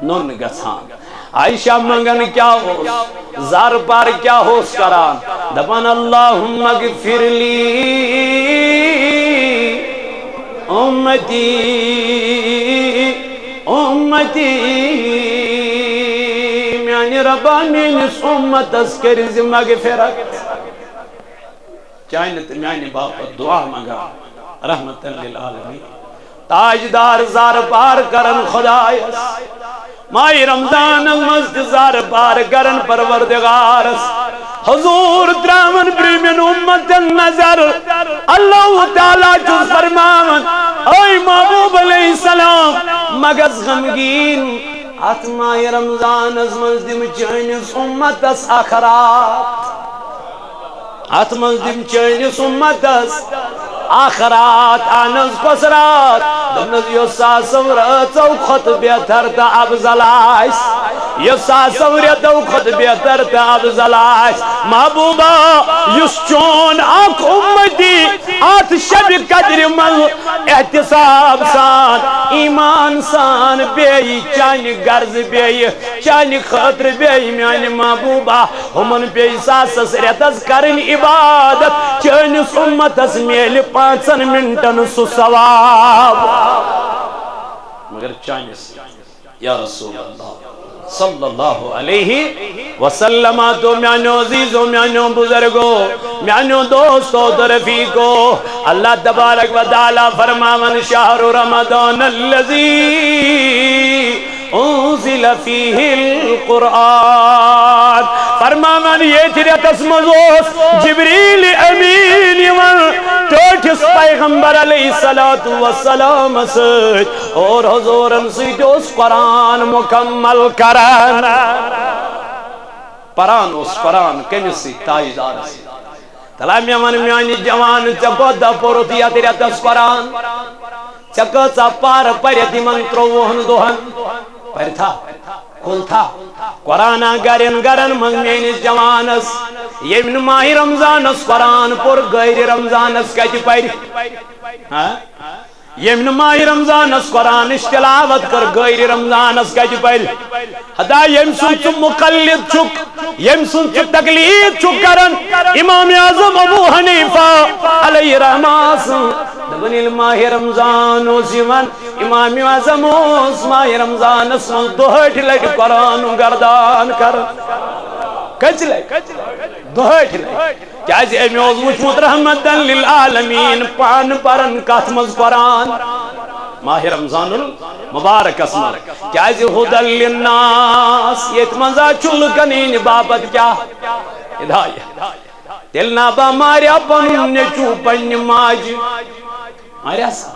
نوٚن گژھان۔ عائشہ منٛگان کیٛاہ اوس؟ زارٕ پار کیٛاہ اوس کران؟ دپان، اللہم اغفر لی امتی، امتی، میانہِ رۄبا، میٲنِس اُمتس کٔرۍ زِ مغفرت۔ چانہِ تہٕ میانہِ باپتھ دعا منٛگان، رحمت للعالمین۔ تاجدار زارٕ پار کرن خدایس، ماہِ رمضانس منٛز تہِ زارٕ پار کرن پروردگارس۔ حضور تراون برٛونٛہمٮ۪ن اُمتن نظر، اللہ تعالیٰ چھُ فرماوان، اے محبوب علیہ السلام، مہ گژھ غمگیٖن، اتھ ماہِ رمضانس منٛز دِمہٕ چٲنِس اُمتس اکھ راتھ۔ اتھ منٛز دِم چٲنِس اُمتس اکھ راتھ۔ اہن حظ، کۄس راتھ؟ دوٚپنس، یۄس ساسو رٲژو کھۄتہٕ بہتر تہٕ افضل آسہِ، یۄس ساسو رٮ۪تو کھۄتہٕ بہتر تہٕ افضل آسہِ۔ محبوبہ، یُس چون اکھ اُمتی اتھ شبِ قدرِ منٛز احتساب سان، ایمان سان، بیٚیہِ چانہِ غرضہٕ، بیٚیہِ چانہِ خٲطرٕ، بیٚیہِ میانہِ محبوبہ، ہُمن پیٚیہِ ساسس رٮ۪تس کرٕنۍ عبادت، چٲنِس اُمتس میلہِ پانٛژن منٹن سُہ ثواب۔ مگر چٲنِس، یا رسول اللہ صلی اللہ علیہ وسلم، تو میانیو عزیزو، میانیو بزرگو، میانیو دوستو تو رفیقو، اللہ تبارک و تعالیٰ فرماون، شہر رمضان الذی انزل فیہ القرآن۔ فرماوان، ییٚتھۍ رٮ۪تس منٛز اوس جبریل امین یِوان ٹٲٹھِس پیغمبر علیہ الصلوۃ والسلام سۭتۍ، اور حضورن سۭتۍ اوس قرآن مکمل کران۔ پران اوس قرآن کٔمِس سۭتۍ؟ تاجدارس سۭتۍ۔ تلا مےٚ وَن میٛانہِ جوان، ژےٚ کوتاہ پوٚرُتھ یَتھ رٮ۪تَس قرآن؟ ژےٚ کۭژاہ پارٕ پٔرِتھ یِمَن ترٛۆوُہَن دۄہَن؟ پٔرِتھا؟ کھُلتھا؟ قرآنا گَرٮ۪ن گَرَن منٛز میٛٲنِس جوانَس، ییٚمۍ نہٕ ماہِ رمضانَس قرآن پوٚر، غٲرِ رمضانَس کَتہِ پَرِ؟ ہاں؟ ییٚمۍ نہٕ ماہِ رمضانس قرآنٕچ تلاوت کٔر، غٲرِ رمضانس کتہِ پرِ؟ ہتا ییٚمۍ سُنٛد ژٕ مقلد چھُکھ، ییٚمۍ سُنٛد ژٕ تقلید چھُکھ کران، امام اعظم ابو حنیفہ علیہ رحمہ سٕنٛز۔ دپان ییٚلہِ ماہِ رمضان اوس یِوان، امام اعظم اوس ماہِ رمضانس منٛز دۄہٲٹھِ لٹہِ قرآنُک گردان کران۔ کٔژِ لٹہِ؟ دۄہٲٹھِ لٹہِ۔ کیازِ أمۍ اوس وُچھمُت رحمتن للعالمین پانہٕ پران کتھ منٛز قرآن؟ ماہِ رمضان المبارکس منٛز۔ کیازِ ہدی للناس، ییٚتہِ منٛز ہا چھُ لُکن ہٕنٛدِ باپتھ کیاہ؟ ہدایت۔ تیٚلہِ نا با ماریا پنُن نیٚچوٗ پننہِ ماجہِ؟ ماریا سا؟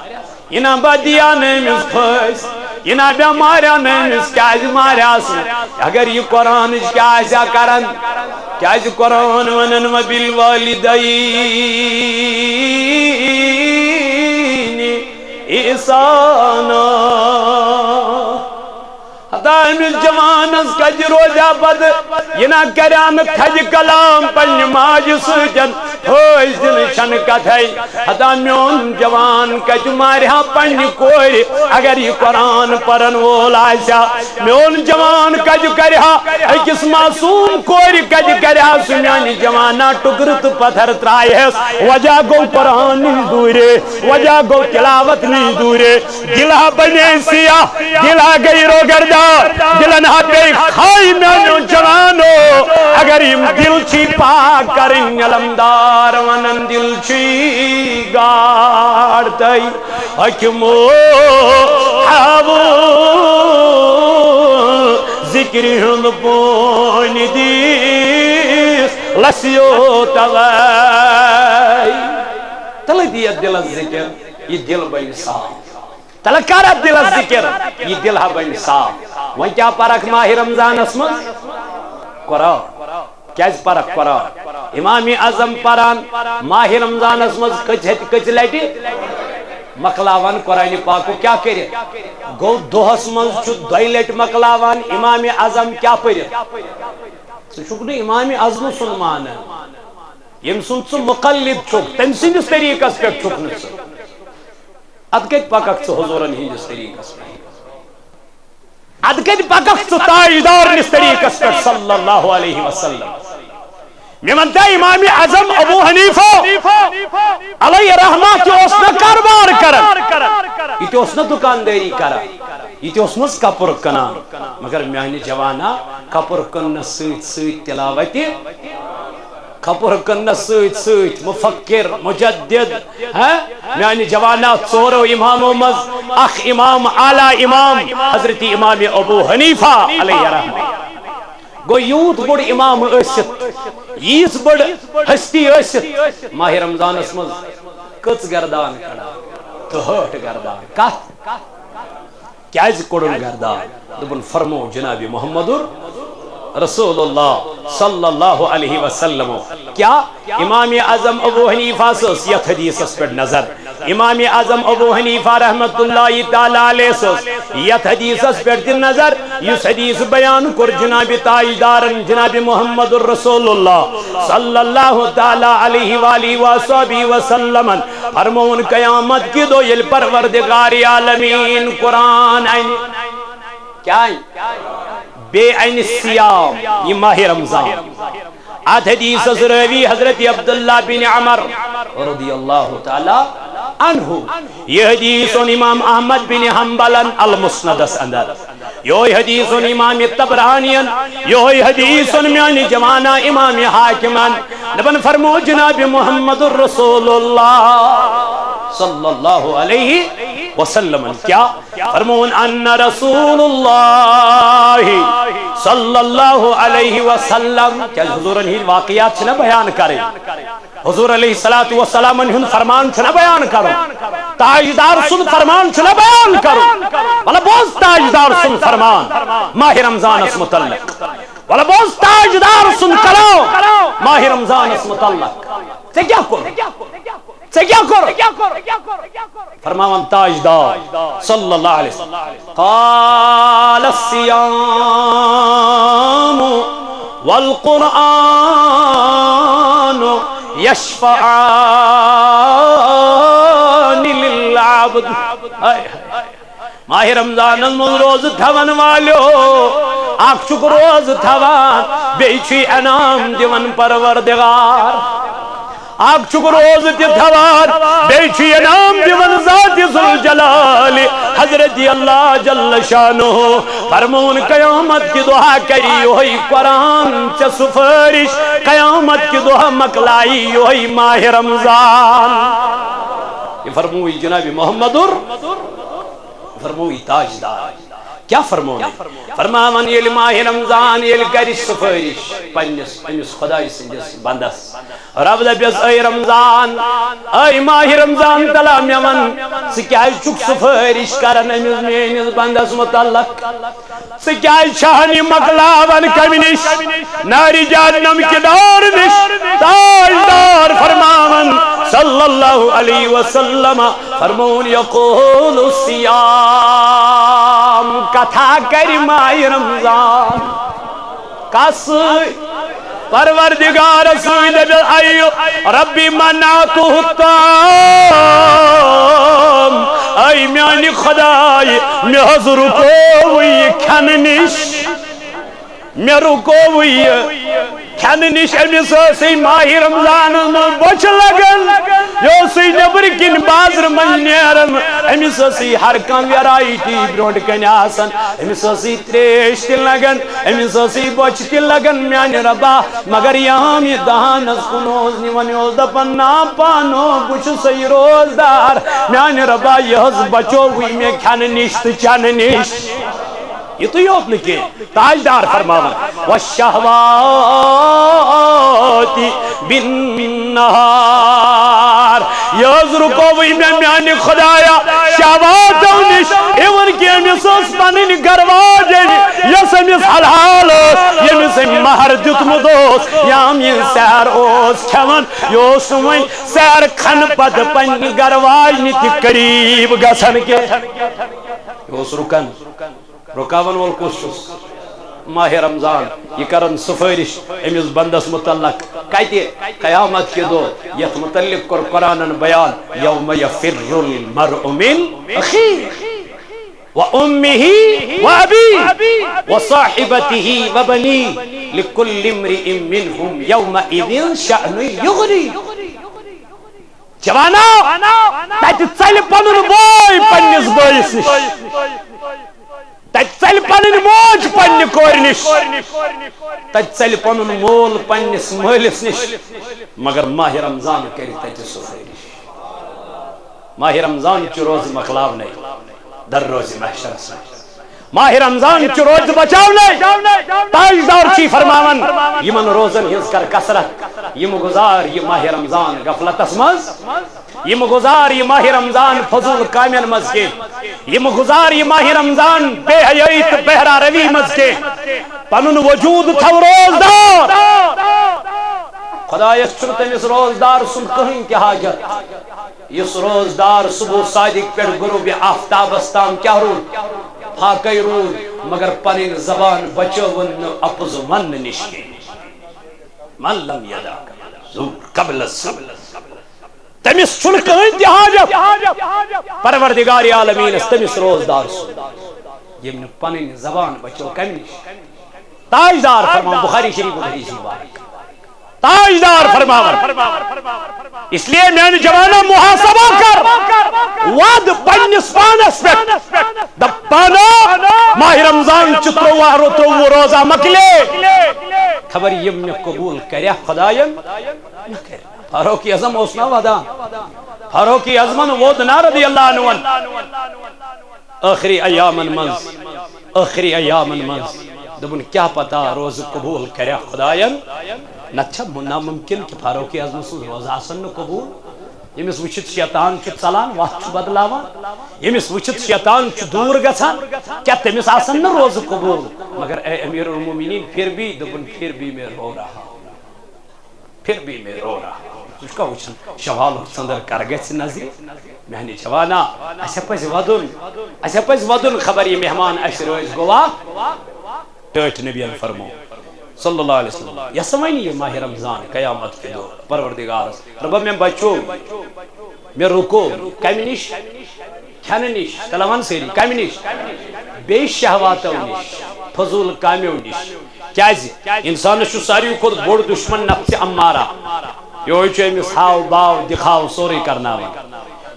یہِ نا با دِیا نہٕ أمِس پھٲسۍ؟ یہِ نا با ماریا نہٕ أمِس؟ کیازِ ماریا سا؟ اگر یہِ قرآنٕچ کیاہ آسہِ ہا کران؟ کیازِ قرآن ونان وبالوالدین احسانا۔ ہتا أمِس جوانس کتہِ روزِ ہا پتہٕ، یہِ نا کرِ ہا نہٕ تھدِ کلام پننہِ ماجہِ سۭتۍ، پھٲسۍ دِنٕچ چھنہٕ کتھے۔ ہتا میون جوان کتہِ مارِ ہا پننہِ کورِ، اگر یہِ قرآن پرن وول آسہِ ہا۔ میون جوان کتہِ کرِ ہا أکِس معصوم کورِ، کتہِ کرِ ہا سُہ میانہِ جوانا ٹُکرٕ تہٕ پتھر ترایہِ ہس؟ وجہ گوٚو قرآن نِش دوٗرے، وجہ گوٚو تلاوت نِش دوٗرے۔ دل ہا بنے سیاہ، دل ہا گئی روگردار، دلن ہا بے خائی میانیو جوانو۔ اگر یم دل چھی پاک کرن علمدار ونن دل چھی گاڑ تئی حکمو ہاو ذکر ہند پون دیس لسیو توے۔ تلے دیا دل ذکر، یہ دل بن صاف۔ تلہ کر اتھ دلس ذکر، یہ دل ہا بنہِ صاف۔ وۄنۍ کیٛاہ پرکھ ماہِ رمضانس منٛز؟ قرآن۔ کیٛازِ پرکھ قرآن؟ امام اعظم پران ماہِ رمضانس منٛز کٔژِ ہتہِ، کٔژِ لٹہِ؟ مۄکلاوان قرآن پاکُک کیٛاہ کٔرِتھ؟ گوٚو دۄہس منٛز چھُ دۄیہِ لٹہِ مۄکلاوان امام اعظم کیٛاہ پٔرِتھ؟ ژٕ چھُکھ نہٕ امام اعظم سُنٛد مانان، ییٚمۍ سُنٛد ژٕ مقلد چھُکھ، تٔمۍ سٕنٛدِس طریٖقس پٮ۪ٹھ چھُکھ نہٕ ژٕ۔ ادٕ کتہِ پککھ ژٕ حضورن ہٕنٛدِس طریٖقس پٮ۪ٹھ؟ ادٕ کتہِ پککھ ژٕ تاجدار نِس طریٖقس پٮ۪ٹھ صلی اللہ علیہ وسلم؟ مےٚ ونتا امام اعظم ابو حنیفہ علیہ رحمہ تہِ اوس نہ کاربار کران، یہِ تہِ اوس نہ دُکاندٲری کران، یہِ تہِ اوس نہٕ کپُر کٕنان، مگر میانہِ جوانا کپُر کٕننس سۭتۍ سۭتۍ تلاوتِ کپُر کٕننس سۭتۍ سۭتۍ مفکر، مجدد، ہاں؟ میانہِ جوانا ژورو امامو منٛز اکھ امام، اعلیٰ امام حضرت امام ابو حنیفہ علیہ رحمہ۔ گوٚو یوٗت بوٚڑ امام ٲسِتھ، ییٖژ بٔڑ ہستی ٲسِتھ، ماہِ رمضانس منٛز کٔژ گردان کڑان؟ دُہٲٹھ گردان۔ کتھ؟ کیازِ کوٚڑُن گردان؟ دوٚپُن، فرموو جناب محمد رسول اللہ صلی اللہ علیہ وسلم۔ کیا امام اعظم ابو حنیفہ سٕنٛز یتھ حدیثس پٮ۪ٹھ نظر؟ امام اعظم ابو حنیفہ رحمت اللہ تعالی علیہ سٕنٛز یتھ حدیثس پٮ۪ٹھ تہِ نظر، یُس حدیث بیان کوٚر جناب تاجدارن جناب محمد رسول اللہ صلی اللہ تعالی علیہ وآلہ وصحبہ وسلم۔ فرمون قیامت کی دۄہ ییٚلہِ پروردگار عالمین قرآن انہِ، کیا انہِ؟ بیٚیہِ انہِ صیام، یہِ ماہِ رمضان۔ اتھ حدیثس رٲوی حضرت عبداللہ بن عمر رضی اللہ تعالی عنہ۔ یہ حدیث اوٚن امام احمد بن حنبلن المسندس اندر۔ یہوے حدیث اوٚن امام طبرانین، یہوے حدیث اوٚن میانہِ جوانا امام حاکمن۔ دپان فرمو جناب محمد رسول اللہ صلی اللہ علیہ وسلم کیا؟ فرمون ان رسول اللہ صلی اللہ علیہ وسلم۔ کیا حضورن ہی واقعات چھنا بیان کریں؟ حضور علیہ الصلوۃ والسلام ہُنٛد فرمان چھُنہ بیان کرُن، تاجدار سُنٛد فرمان چھُنہ بیان کرُن۔ ولا بوز تاجدار سُنٛد فرمان ماہ رمضانس متعلق، ولا بوز تاجدار سُنٛد کلام ماہ رمضانس متعلق۔ ژےٚ کیٛاہ کوٚر؟ ژےٚ کیٛاہ کوٚر؟ فرماوان تاجدار صلی اللہ علیہ وسلم، قال الصیام والقرآن یشفعان للعبد۔ العبد۔ ہاے ہاے۔ ماہِ رمضانس منٛز روزٕ تھاون والیو، اکھ چھُکھ روزٕ تھاوان، بیٚیہِ چھُے انعام دِوان پروردگار۔ اکھ چھُکھ روزٕ تہِ تھاوان، بیٚیہِ چھُے انعام دِوان ذات ذوالجلال حضرت اللہ جل شانہ۔ فرمووُن، قیامت کہِ دۄہہ کرِ یِہوٚے قرآن ژےٚ سفٲرِش، قیامت کہِ دۄہہ مۄکلایہِ یِہوٚے ماہِ رمضان۔ یہِ فرمووُے جناب محمدُر، فرمووُے تاجدار۔ کیٛاہ فرمووُن؟ فرماوان، ییٚلہِ ماہِ رمضان ییٚلہِ کرِ سفٲرِش پننِس أمِس خۄداے سٕنٛدِس بندس، رب دپٮ۪س، اے رمضان، اے ماہِ رمضان، تلا مےٚ ون، ژٕ کیٛازِ چھُکھ سفٲرِش کران أمِس میٲنِس بندس متعلق؟ ژٕ کیٛازِ چھہن یہِ مۄکلاوان کمہِ نِش؟ نارِ جہنم کہِ ڈار نِش۔ تاجدار فرماوان صلی اللہ علیہ وسلم، فرمووُن، یقول الصیام، کتھا کرِ ماہِ رمضان۔ کس سۭتۍ؟ پروردگارس سۭتۍ۔ دپٮ۪س، اے ربی منعتہ الطعام، اے میانہِ خدایہِ، مےٚ حظ رُکووُے یہِ کھٮ۪نہٕ نِش، مےٚ رُکووُے یہِ کھٮ۪نہٕ نِش۔ أمِس ٲسٕے ماہِ رمضانس منٛز بۄچھِ لگان، یہِ اوسُے نیٚبرٕ کِنۍ بازرٕ منٛز نیران، أمِس ٲسٕے ہر کانٛہہ ویرایٹی برونٛٹھ کنہِ آسان، أمِس ٲسٕے تریش تہِ لگان، أمِس ٲسٕے بۄچھِ تہِ لگان، میانہِ ربا، مگر یام یہِ دہانس کُن اوس نِوان، یہِ اوس دپان، نا پانو، بہٕ چھُسے روزدار، میانہِ ربا، یہِ حظ بچووُے مےٚ کھٮ۪نہٕ نِش تہٕ چٮ۪نہٕ نِش۔ یِتُے یوت نہٕ کینٛہہ، تاجدار فرماوان، والشہوات بالنہار، یہِ حظ رُکووٕے مےٚ میانہِ خدایا شہواتو نِش، even کہِ أمِس ٲس پنٕنۍ گرواجے، یۄس أمِس حلال ٲس، ییٚمِس أمۍ مہر دیُتمُت اوس، یا أمۍ یہِ سیر اوس کھٮ۪وان، یہِ اوس نہٕ وۄنۍ سیر کھنہٕ پتہٕ پننہِ گرواجنہِ تہِ قریب گژھان کینٛہہ۔ یہِ اوس رُکان۔ رُکاون وول کُس چھُس؟ ماہِ رمضان۔ یہِ کرن سفٲرِش أمِس بندس متعلق۔ کتہِ؟ قیامت کہِ دۄہ، یتھ متعلق کوٚر قرآنن بیان، یوم یفر المرء من اخیہ و امہ و ابیہ و صاحبتہ و بنیہ، لکل امرئ منہم یومئذ شأن یغنیہ۔ جوانا، تتہِ ژلہِ پنُن بوے پننِس بٲیِس نِش۔ تتہِ ژلہِ پنٕنۍ موج پننہِ کورِ نِش۔ تتہِ ژلہِ پنُن مول پننِس مٲلِس نِش۔ مگر ماہِ رمضان کرِ تتہِ سفٲرِش۔ ماہِ رمضان چہِ روزٕ مۄکلاونَے در روزِ محشرس منٛز۔ ماہِ رمضان چہِ روزٕ بچاونَے۔ تاجدار چھی فرماوان، یِمن روزن ہٕنٛز کر کثرت، یِم گُزار یہِ ماہِ رمضان غفلتس منٛز۔ یِم گُزار یہِ ماہِ رمضان فضوٗل کامٮ۪ن منٛز کینٛہہ۔ یِم گُزار یہِ ماہِ رمضان بے حیٲیی تہٕ بہرا روی منٛز کینٛہہ۔ پنُن وجوٗد تھاو روزدار۔ خۄدایس چھُنہٕ تٔمِس روزدار سُنٛد کٕہٕنۍ تہِ حاجت، یُس روزدار صبح صادق پٮ۪ٹھ غروب آفتابس تام کیٛاہ روٗد؟ فاقے روٗد، مگر پنٕنۍ زبان بچٲوٕن نہٕ اپُز وننہٕ نِش کینٛہہ۔ من لم یدع قول الزور قبل السحور۔ تٔمِس چھُنہٕ کٕہٕنۍ تہِ حاجت پروردگار عالمیٖنس، تٔمِس روزدار سُنٛد، ییٚمۍ نہٕ پنٕنۍ زبان بچٲو کمہِ نِش؟ تاجدار فرماوان، بخاری شریفُک حدیث مبارک۔ تاجدار فرماوان۔ اس لیے میانہِ جوانا محاسبہ کر، وَد پننِس پانس پٮ۪ٹھ۔ دپ پانا، ماہِ رمضان چہِ ترٛووُہ رو-، ترٛووُہ روزہ مۄکلے۔ خبر یِم مےٚ قبول کریا خۄداین؟ نہ کرِ۔ فاروق اعظم اوس نا ودان۔ فاروق اعظمن ووٚد نا رضی اللہ عنہ ٲخری ایامن منٛز، ٲخری ایامن منٛز دوٚپُن، کیٛاہ پتہ روزٕ قبول کریا خۄداین؟ نتہٕ چھا ناممکن کہِ فاروق اعظم سٕنٛز روزٕ آسن نہٕ قبول؟ ییٚمِس وٕچھِتھ شیطان چھُ ژلان، وتھ چھُ بدلاوان، ییٚمِس وٕچھِتھ شیطان چھُ دوٗر گژھان، کیٛاہ تٔمِس آسن نہٕ روزٕ قبول؟ مگر اے امیر المومنین، پھر بھی، دوٚپُن، پھر بھی میں رو رہا ہوں۔ پھر بھی میں رو رہا ہوں۔ ژٕ چھُکھا وٕچھان شوالُک ژٔنٛدٕر کر گژھِ نظرِ؟ میانہِ جوانا، اسہِ پزِ ودُن، اسہِ پزِ ودُن، خبر یہِ مہمان اسہِ رٲزۍ گوٚوا؟ ٹٲٹھۍ نبیَن فرموو صلی اللہ علیہ وسلم، یۄس وۄنۍ یہِ ماہِ رمضان قیامت کہِ دۄہ پروردگارس، رۄبہ مےٚ بچو، مےٚ رُکو۔ کمہِ نِش؟ کھٮ۪نہٕ نِش۔ تَلہ وَن سٲری، کمہِ نِش؟ بیٚیہِ شہواتو نِش، فضوٗل کامیو نِش۔ کیٛازِ؟ اِنسانَس چھُ ساروی کھۄتہٕ بوٚڑ دُشمن نفسِ امارہ۔ یِہوٚے چھُ أمِس ہاو باو دِکھاو سورُے کرناوان۔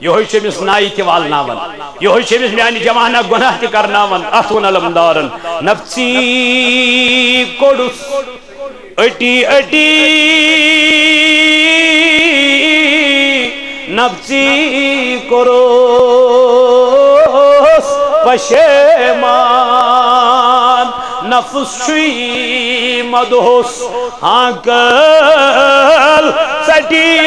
یِہوٚے چھُ أمِس نایہِ تہِ والناوان۔ یِہوٚے چھُ أمِس میٛانہِ جوانہ گۄناہ تہِ کرناوان۔ اَتھ ووٚن علمدارن، نفسی کوٚڑُس أٹی أٹی، نفسی کوٚرُس پشیمان۔ نفس چھُے مدہوس ہانکل ژٹی،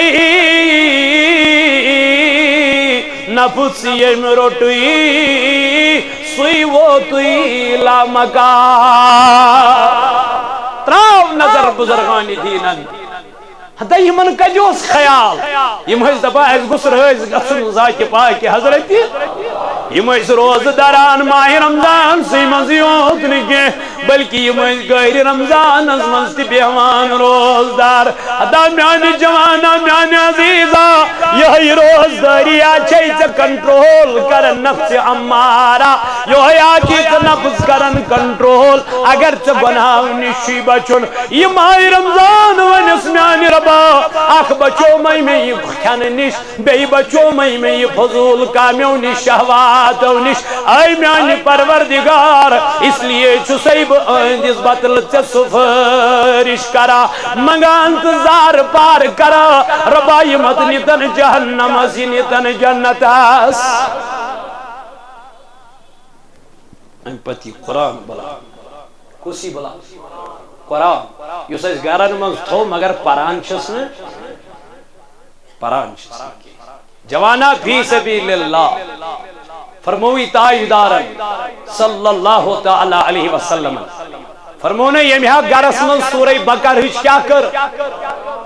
نفس ییٚمۍ روٚٹُے سُے ووتُے لامکان۔ تراو نظر بزرگان دینن، ہتا یِمن کتہِ اوس خیال؟ یِم ٲسۍ دپان، اسہِ گوٚژھ رٲضۍ گژھُن ذاتِ پاکِ حضرتِ۔ یِم ٲسۍ روزٕ داران ماہِ رمضان سٕے منٛز یوت نہٕ کینٛہہ، بلکہِ یِم ٲسۍ گٲرِ رمضانس منٛز تہِ بیہوان روزدار۔ ہتا میانہِ جوانا، میانہِ عزیزا، یِہے روزدٲری آ چھے ژےٚ کنٹرول کران نفسِ امارہ، یِہے آ چھے ژےٚ نفس کران کنٹرول۔ اگر ژےٚ گۄناہو نِش چھُے بچُن، یہِ ماہِ رمضان ونس میانہِ ربا، اکھ بچومے مےٚ یہِ کھٮ۪نہٕ نِش، بیٚیہِ بچومے مےٚ یہِ فضوٗل کامیو نِش، شہواتو نِش۔ اے میانہِ پروردگار، اس لیے چھُسے بہٕ أہنٛدِس بدلہٕ ژےٚ سفٲرِش کران، منگان تہٕ زارٕ پار کران۔ ربا، یہِ مت نِتن جہنمس، یہِ نِتن جنتس۔ امہِ پتہٕ یہِ قرآن بلا۔ کُس یہِ بلا؟ قرآن، یُس أسۍ گرن منٛز تھوٚو، مگر پران چھِس نہٕ، پران چھِس نہٕ۔ جوانا، فی سبیل اللہ، فرمووی تاجدارن صلی اللہ تعالی علیہ وسلم، فرموو نہ ییٚمہِ ہا گرس منٛز سورہ بقرہٕچ کیٛاہ کٔر؟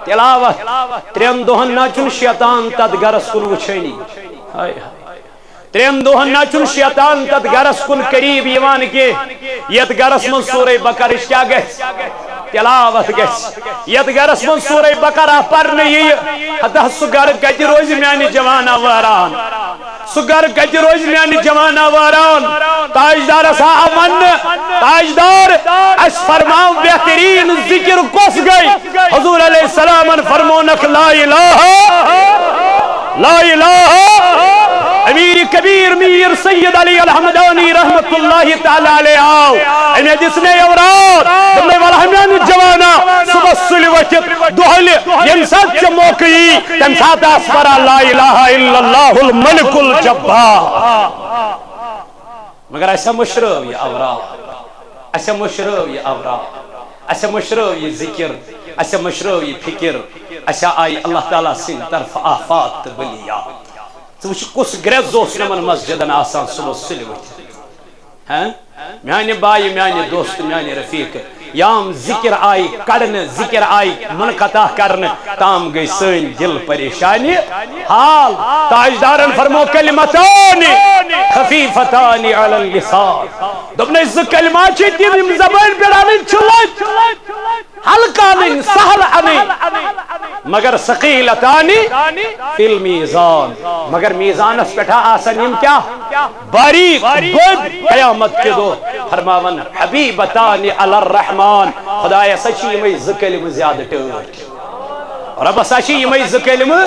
تلاوت۔ ترٛٮ۪ن دۄہن نہ چھُنہٕ شیطان تتھ گرس کُن وٕچھٲنی۔ ہاے ہاے۔ ترٛٮ۪ن دۄہن نہ چھُنہٕ شیطان تتھ گرس کُن قریب یِوان کینٛہہ۔ یتھ گرس منٛز سورہ بقرہٕچ کیٛاہ گژھِ؟ تلاوت گژھِ۔ یتھ گرس منٛز سورہ بقرہ پرنہٕ ییہِ، ہتہ سُہ گرٕ کتہِ روزِ میانہِ جوانا وٲران؟ سُہ گرٕ کتہِ روزِ میانہِ جوانا وٲران؟ تاجدارس آو وننہٕ، تاجدار، اسہِ فرماو بہترین ذکر کۄس گٔے؟ حضور علیہ السلامن فرمونکھ، لا الہ، لا الہ۔ امیر کبیر میر سید علی الحمدانی رحمت اللہ تعالی علیہ آو، أمۍ دِژ مےٚ یورات، دوٚپمَے، وَلہٕ ہا میٛانہِ جوانا، صُبحس سُلہِ ؤتھِتھ دۄہلہِ، ییٚمہِ ساتہٕ ژےٚ موقعہٕ یی، تَمہِ ساتہٕ آس پَران لا الہ الا اللہ الملک الجبار۔ مگر اسہِ مٔشرٲو یہِ اوراد، اسہِ مٔشرٲو یہِ اوراد، اسہِ مٔشرٲو یہِ ذِکِر، اسہِ مٔشرٲو یہِ فِکِر، اسہِ آیہِ اللہ تعالیٰ سٕنٛدِ طرفہٕ آفات تہٕ بلیات۔ ژٕ وٕچھ، کُس گرٛٮ۪ز اوس یِمن مسجدن آسان صُبحس سُلہِ ؤتھِتھ۔ ہاں؟ میانہِ بایہِ، میانہِ دوست، میانہِ رفیق، یام ذِکِر آیہِ کڑنہٕ، ذِکِر آیہِ منقطع کرنہٕ، تام گٔے سٲنۍ دِل پریشانہِ حال۔ تاجدارن فرمو، کلمتان خفیفتان علی اللسان۔ دوٚپنَے، زٕ کلمات چھِ تِم، یِم زبٲنۍ پٮ۪ٹھ اَنٕنۍ چھِ لٔج، ہلکہٕ اَنٕنۍ، سہل اَنٕنۍ، مگر ثقیلتان فی المیزان، مگر میزانس پٮ۪ٹھ آسن یِم کیٛاہ؟ باریک، بٔڑۍ۔ قیامت کہِ دۄہ فرماون، حبیبتان علی الرحمان، خدایس ہا چھِ یِمے زٕ کلمہٕ زیادٕ ٹٲٹھۍ۔ رۄبس ہا چھِ یِمے زٕ کلمہٕ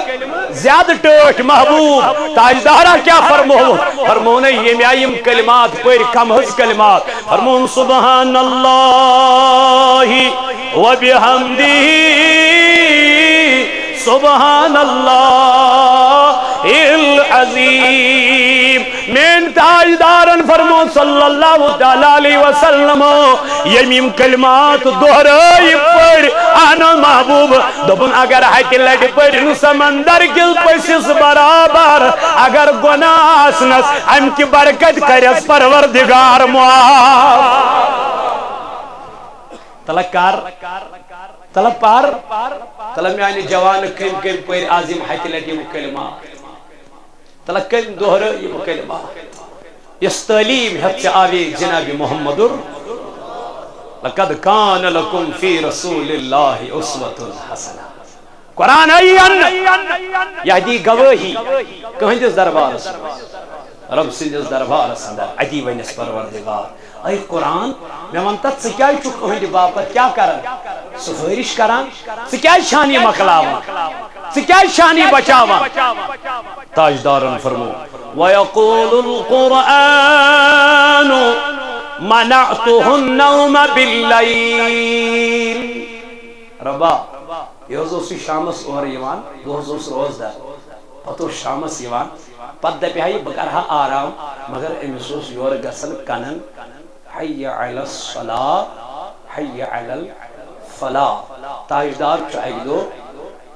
زیادٕ ٹٲٹھۍ۔ محبوب تاجدارا کیٛاہ فرمووُکھ؟ فرموونَے، ییٚمہِ آیہِ یِم کلمات پٔرۍ، کم حظ کلمات؟ فرمووُن، سبحان اللہ وبحمدہ، سبحان اللہ العظیم۔ میٲنۍ تاجدارن فرمو صلی اللہ تعالیٰ علیہ وسلم، ییٚمۍ یِم کلمات دۄہرٲے پٔرۍ، اہن محبوب، دوٚپُن، اگر ہتہِ لٹہِ پٔرِن سمندر کِس پٔسِس برابر، اگر گۄناہ آسنس، امہِ کہِ برکت کرٮ۪س پروردگار معاف۔ تلہ کر، تلہ پر، تلہ میانہِ جوانہٕ کٔمۍ کٔمۍ پٔرۍ از یِم ہتہِ لٹہِ یِم کلمات۔ تلہ کٔمۍ دۄہرٲے یِم کلمات۔ یۄس تعلیٖم ہٮ۪تھ ژےٚ آوے جناب محمد، لقد کان لکم فی رسول اللہ اسوۃ حسنہ۔ قرآن آیی اننہٕ، یہِ دی گوٲہی کٕہٕنٛدِس دربارس منٛز، رب سٕنٛدِس دربارس اندر۔ اتی ونٮ۪س پروردگار، اے قرآن، مےٚ وَن تہٕ، ژٕ کیٛازِ چھُکھ أہٕنٛدِ باپتھ کیٛاہ کران؟ سفٲرِش کران؟ ژٕ کیٛازِ چھان یہِ مۄکلاوان؟ ژٕ کیٛازِ چھان یہِ بچاوان؟ تاجدارن فرمو، وَيَقُولُ الْقُرْآنُ مَنَعْتُهُ النَّوْمَ بِاللَّيْلِ۔ ربا، یہِ حظ اوس یہِ شامس اورٕ یِوان، دۄہس اوس روزدار، پتہٕ اوس شامس یِوان، پتہٕ دپہِ ہا یہِ، بہٕ کرٕ ہا آرام، مگر أمِس اوس یورٕ گژھان کنن، حی علی الصلاح، حی علی الفلاح۔ تاجدار چھُ اکہِ دۄہ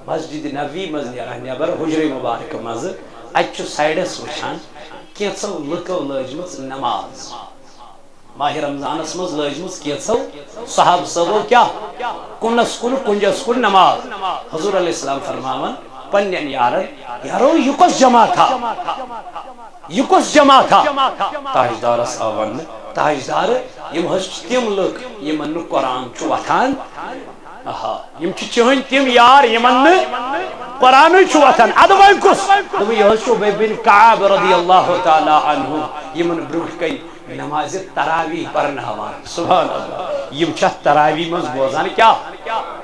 مسجد نبوی منٛز نیران نٮ۪بر، حجرے مبارکہٕ منٛزٕ، اتہِ چھُ سایڈس وٕچھان، کینٛژھو لُکو لٲجمٕژ نماز۔ ماہِ رمضانس منٛز لٲجمٕژ کینٛژھو صحابہٕ صٲبو کیٛاہ؟ کُنس کُن، کُنجس کُن نماز۔ حضور علیہ السلام فرماوان پننٮ۪ن یارن، یارو، یہِ کۄس جماعت ہا؟ یہِ کۄس جماعت ہا؟ تاجدارس آو وننہٕ، تاجدار، یِم حظ چھِ تِم لُکھ یِمن نہٕ قرآن چھُ وۄتھان۔ آہا، یِم چھِ چٲنۍ تِم یار یِمن نہٕ قرآنٕے چھُ وۄتھان۔ ادٕ وۄنۍ کُس؟ دوٚپُن، یہِ حظ چھُ ابی بن کعب رضی اللہ تعالیٰ عنہ، یِمن برونٛٹھ کنہِ نمازِ تراویح پرناوان۔ سبحان اللہ۔ یِم چھِ اتھ تراویح منٛز بوزان کیٛاہ؟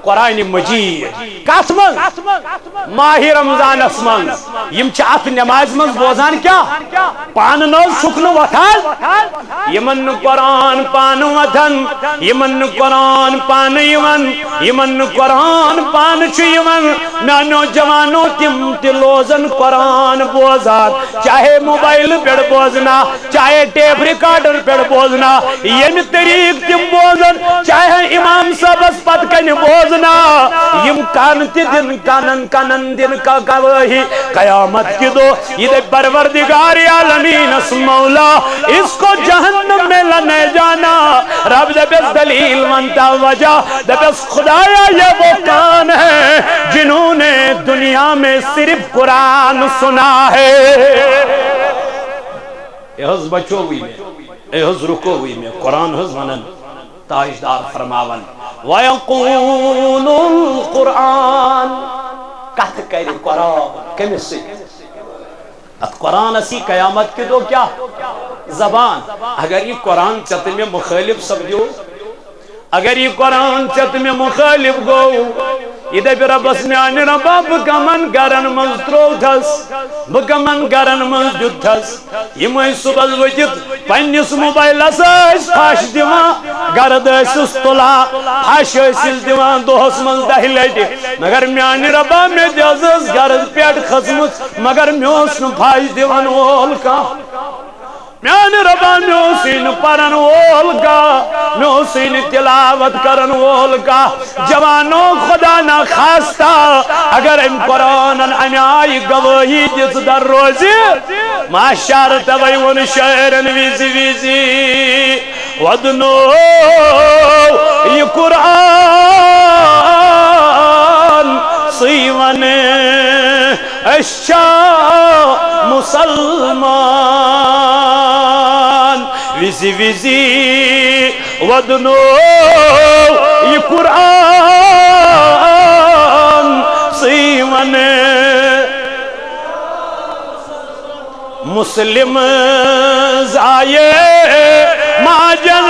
قرآن مجید۔ کتھ منٛز؟ ماہِ رمضانس منٛز۔ یِم چھِ اتھ نمازِ منٛز بوزان کیٛاہ؟ پانہٕ نہٕ حظ چھُکھ نہٕ وۄتھان۔ یِمن نہٕ قرآن پانہٕ وۄتھان، یِمن نہٕ قرآن پانہٕ یِوان، یِمن نہٕ قرآن پانہٕ چھُ یِوان۔ میانیو جوانو، تِم تہِ لوزن قرآن بوزان، چاہے موبایلہٕ پٮ۪ٹھ بوزنا، چاہے ٹیپ ریکارڈر پٮ۪ٹھ بوزنا، ییٚمہِ طریٖقہٕ تِم بوزن، چاہے امام صٲبس پتہٕ کنہِ بوزنا، یِم کانہٕ تہِ دِن، کانن، کنن دِن کا گوٲہی۔ قیامت کہِ دۄہ یہِ دپہِ پروردگار عالمینس، مولا، اس کو جہنم میں لے جانا۔ رب دپس، دلیل ونتا، وجہ؟ دپس، خدایا، یہ وہ کان ہیں جنہوں نے دنیا میں صرف قرآن سنا ہے۔ اے حظ بچووٕے مےٚ، اے حظ رُکووٕے مےٚ، قرآن حظ ونان۔ تاجدار فرماوان، وَيَقُولُ الْقُرْآنُ، کتھ کرِ قرآن کٔمِس سۭتۍ؟ اتھ قرآنس یی قیامت کہِ دۄہ کیٛاہ؟ زبان۔ اگر یہِ قرآن ژےٚ تہٕ مےٚ مُخٲلف سپدیو، اگر یہِ قرآن ژےٚ تہٕ مےٚ مُخٲلف گوٚو، یہِ دپہِ رۄبس، میانہِ رۄبا، بہٕ کمن گرن منٛز ترٛووتھس، بہٕ کمن گرن منٛز دیُتتھس؟ یِم ٲسۍ صُبحس ؤتھِتھ پننِس موبایلس ٲسۍ پھش دِوان، گرد ٲسِس تُلان، پھش ٲسِس دِوان دۄہس منٛز دہہِ لٹہِ، مگر میانہِ رۄبا، مےٚ تہِ حظ ٲس گرد پٮ۪ٹھ کھٔژمٕژ، مگر مےٚ اوس نہٕ پھش دِوان وول کانٛہہ۔ میانہِ رۄبا، مےٚ اوسُے نہٕ پرن وول کانٛہہ، مےٚ اوسُے نہٕ تلاوت کرن وول کانٛہہ۔ جوانو، خدا نخواستہ اگر أمۍ قرآنن امہِ آیہِ گوٲہی دِژ در روزِ، محشر توے ووٚن شٲعرن وِزِ وِزِ، ودنو یہِ قرآن سٕے ونہٕ، أسۍ چھا مسلمان؟ وِزِ وِزِ ودنو یہِ قرآن سٕے ونہٕ۔ مسلم زایہِ ماجن،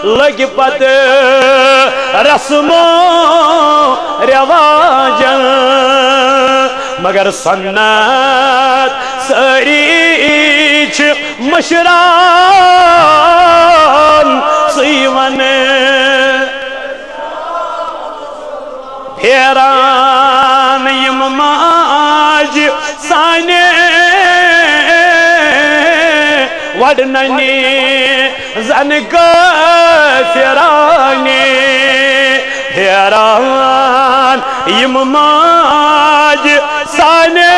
لگہِ پتہٕ رسمو رواجن، مگر سنت سٲری چھِ مشران سٕے ونہٕ۔ پھیران یِم ماجہِ سانہِ وڈننہِ زن کٲفرانہِ۔ پھیران یِم ماجہِ سانہِ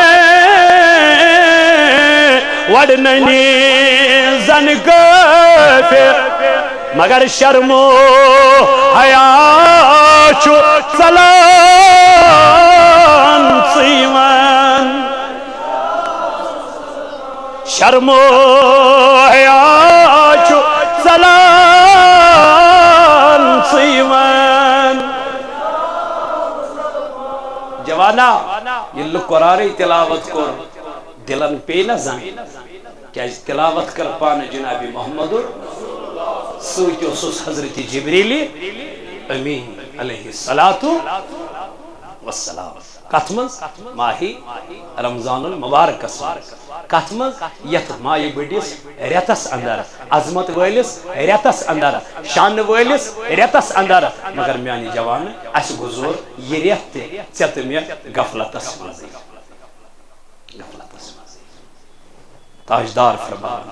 وڈننہِ زن کٲفر، مگر شرم و حیا چھُ ژلان سٕے ونہٕ۔ شرم و حیا چھُ ژلان سٕے ونہٕ۔ انا، ییٚلہِ قرآنٕے تلاوت کوٚر، دلن پیٚیہِ نہ زنگ؟ کیازِ تلاوت کٔر پانہٕ جناب محمد، سۭتۍ اوسُس حضرت جبریل امین علیہ الصلوۃ والسلام۔ کتھ منٛز؟ ماہِ رمضان المبارکس منٛز۔ کتھ منٛز؟ یتھ مایہِ بٔڑِس رٮ۪تس اندر، عظمت وٲلِس رٮ۪تس اندر، شان وٲلِس رٮ۪تس اندر۔ مگر میانہِ جوانہٕ، اسہِ گُزور یہِ رٮ۪تھ تہِ ژےٚ تہٕ مےٚ غفلتس منٛزٕے۔ غفلتس منٛز۔ تاجدار فرمان،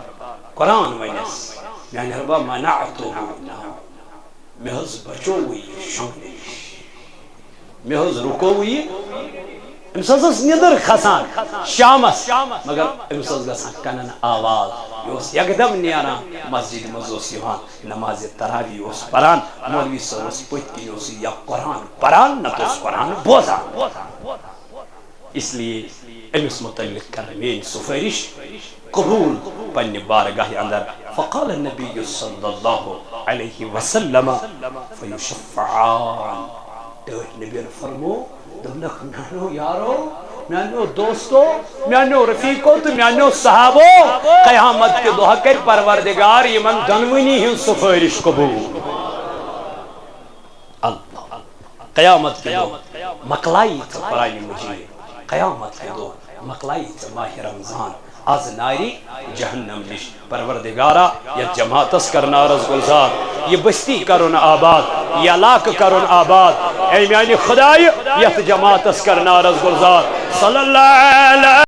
قرآن ونس، میانہِ ربا، منعته نوم، مےٚ حظ بچووُے یہِ شۄنٛگنہٕ نِش، مےٚ حظ رُکووُے یہِ۔ أمِس حظ ٲس نِدٕر کھسان شامس، مگر أمِس ٲس گژھان کنن آواز، یہِ اوس یکدم نیران، مسجد منٛز اوس یِوان، نمازِ تراویح اوس پران، مولوی صٲب اوس پٔتۍ کِنۍ اوس یہِ یا قرآن پران، نتہٕ اوس قرآن بوزان۔ اس لیے أمِس متعلق کر میٲنۍ سفٲرِش قبول پننہِ بارگاہہِ اندر۔ فقال النبی صلی اللہ علیہ وسلم، فیشفعان۔ ٹٲٹھۍ نبیَن فرمو، دوٚپنکھ، میانیو یارو، میانیو دوستو، میانیو رفیقو تہٕ میانیو صحابو، قیامت کہِ دۄہ کرِ پروردگار یِمن دۄنوٕنی ہٕنٛز سفٲرِش قبول۔ اللہ۔ قیامت کہِ دۄہ مۄکلایی ژٕ قرآن مجید، قیامت کہِ دۄہ مۄکلایی ژٕ ماہِ رمضان۔ از ناری جہنم نِش۔ پروردگارا، یتھ جماعتس کر نارس گلزار، یہِ بستی کرُن آباد، یہِ علاقہٕ کرُن آباد۔ اے میانہِ خدایہِ، یتھ جماعتس کر نارس گلزار۔ صلی اللہ علیہ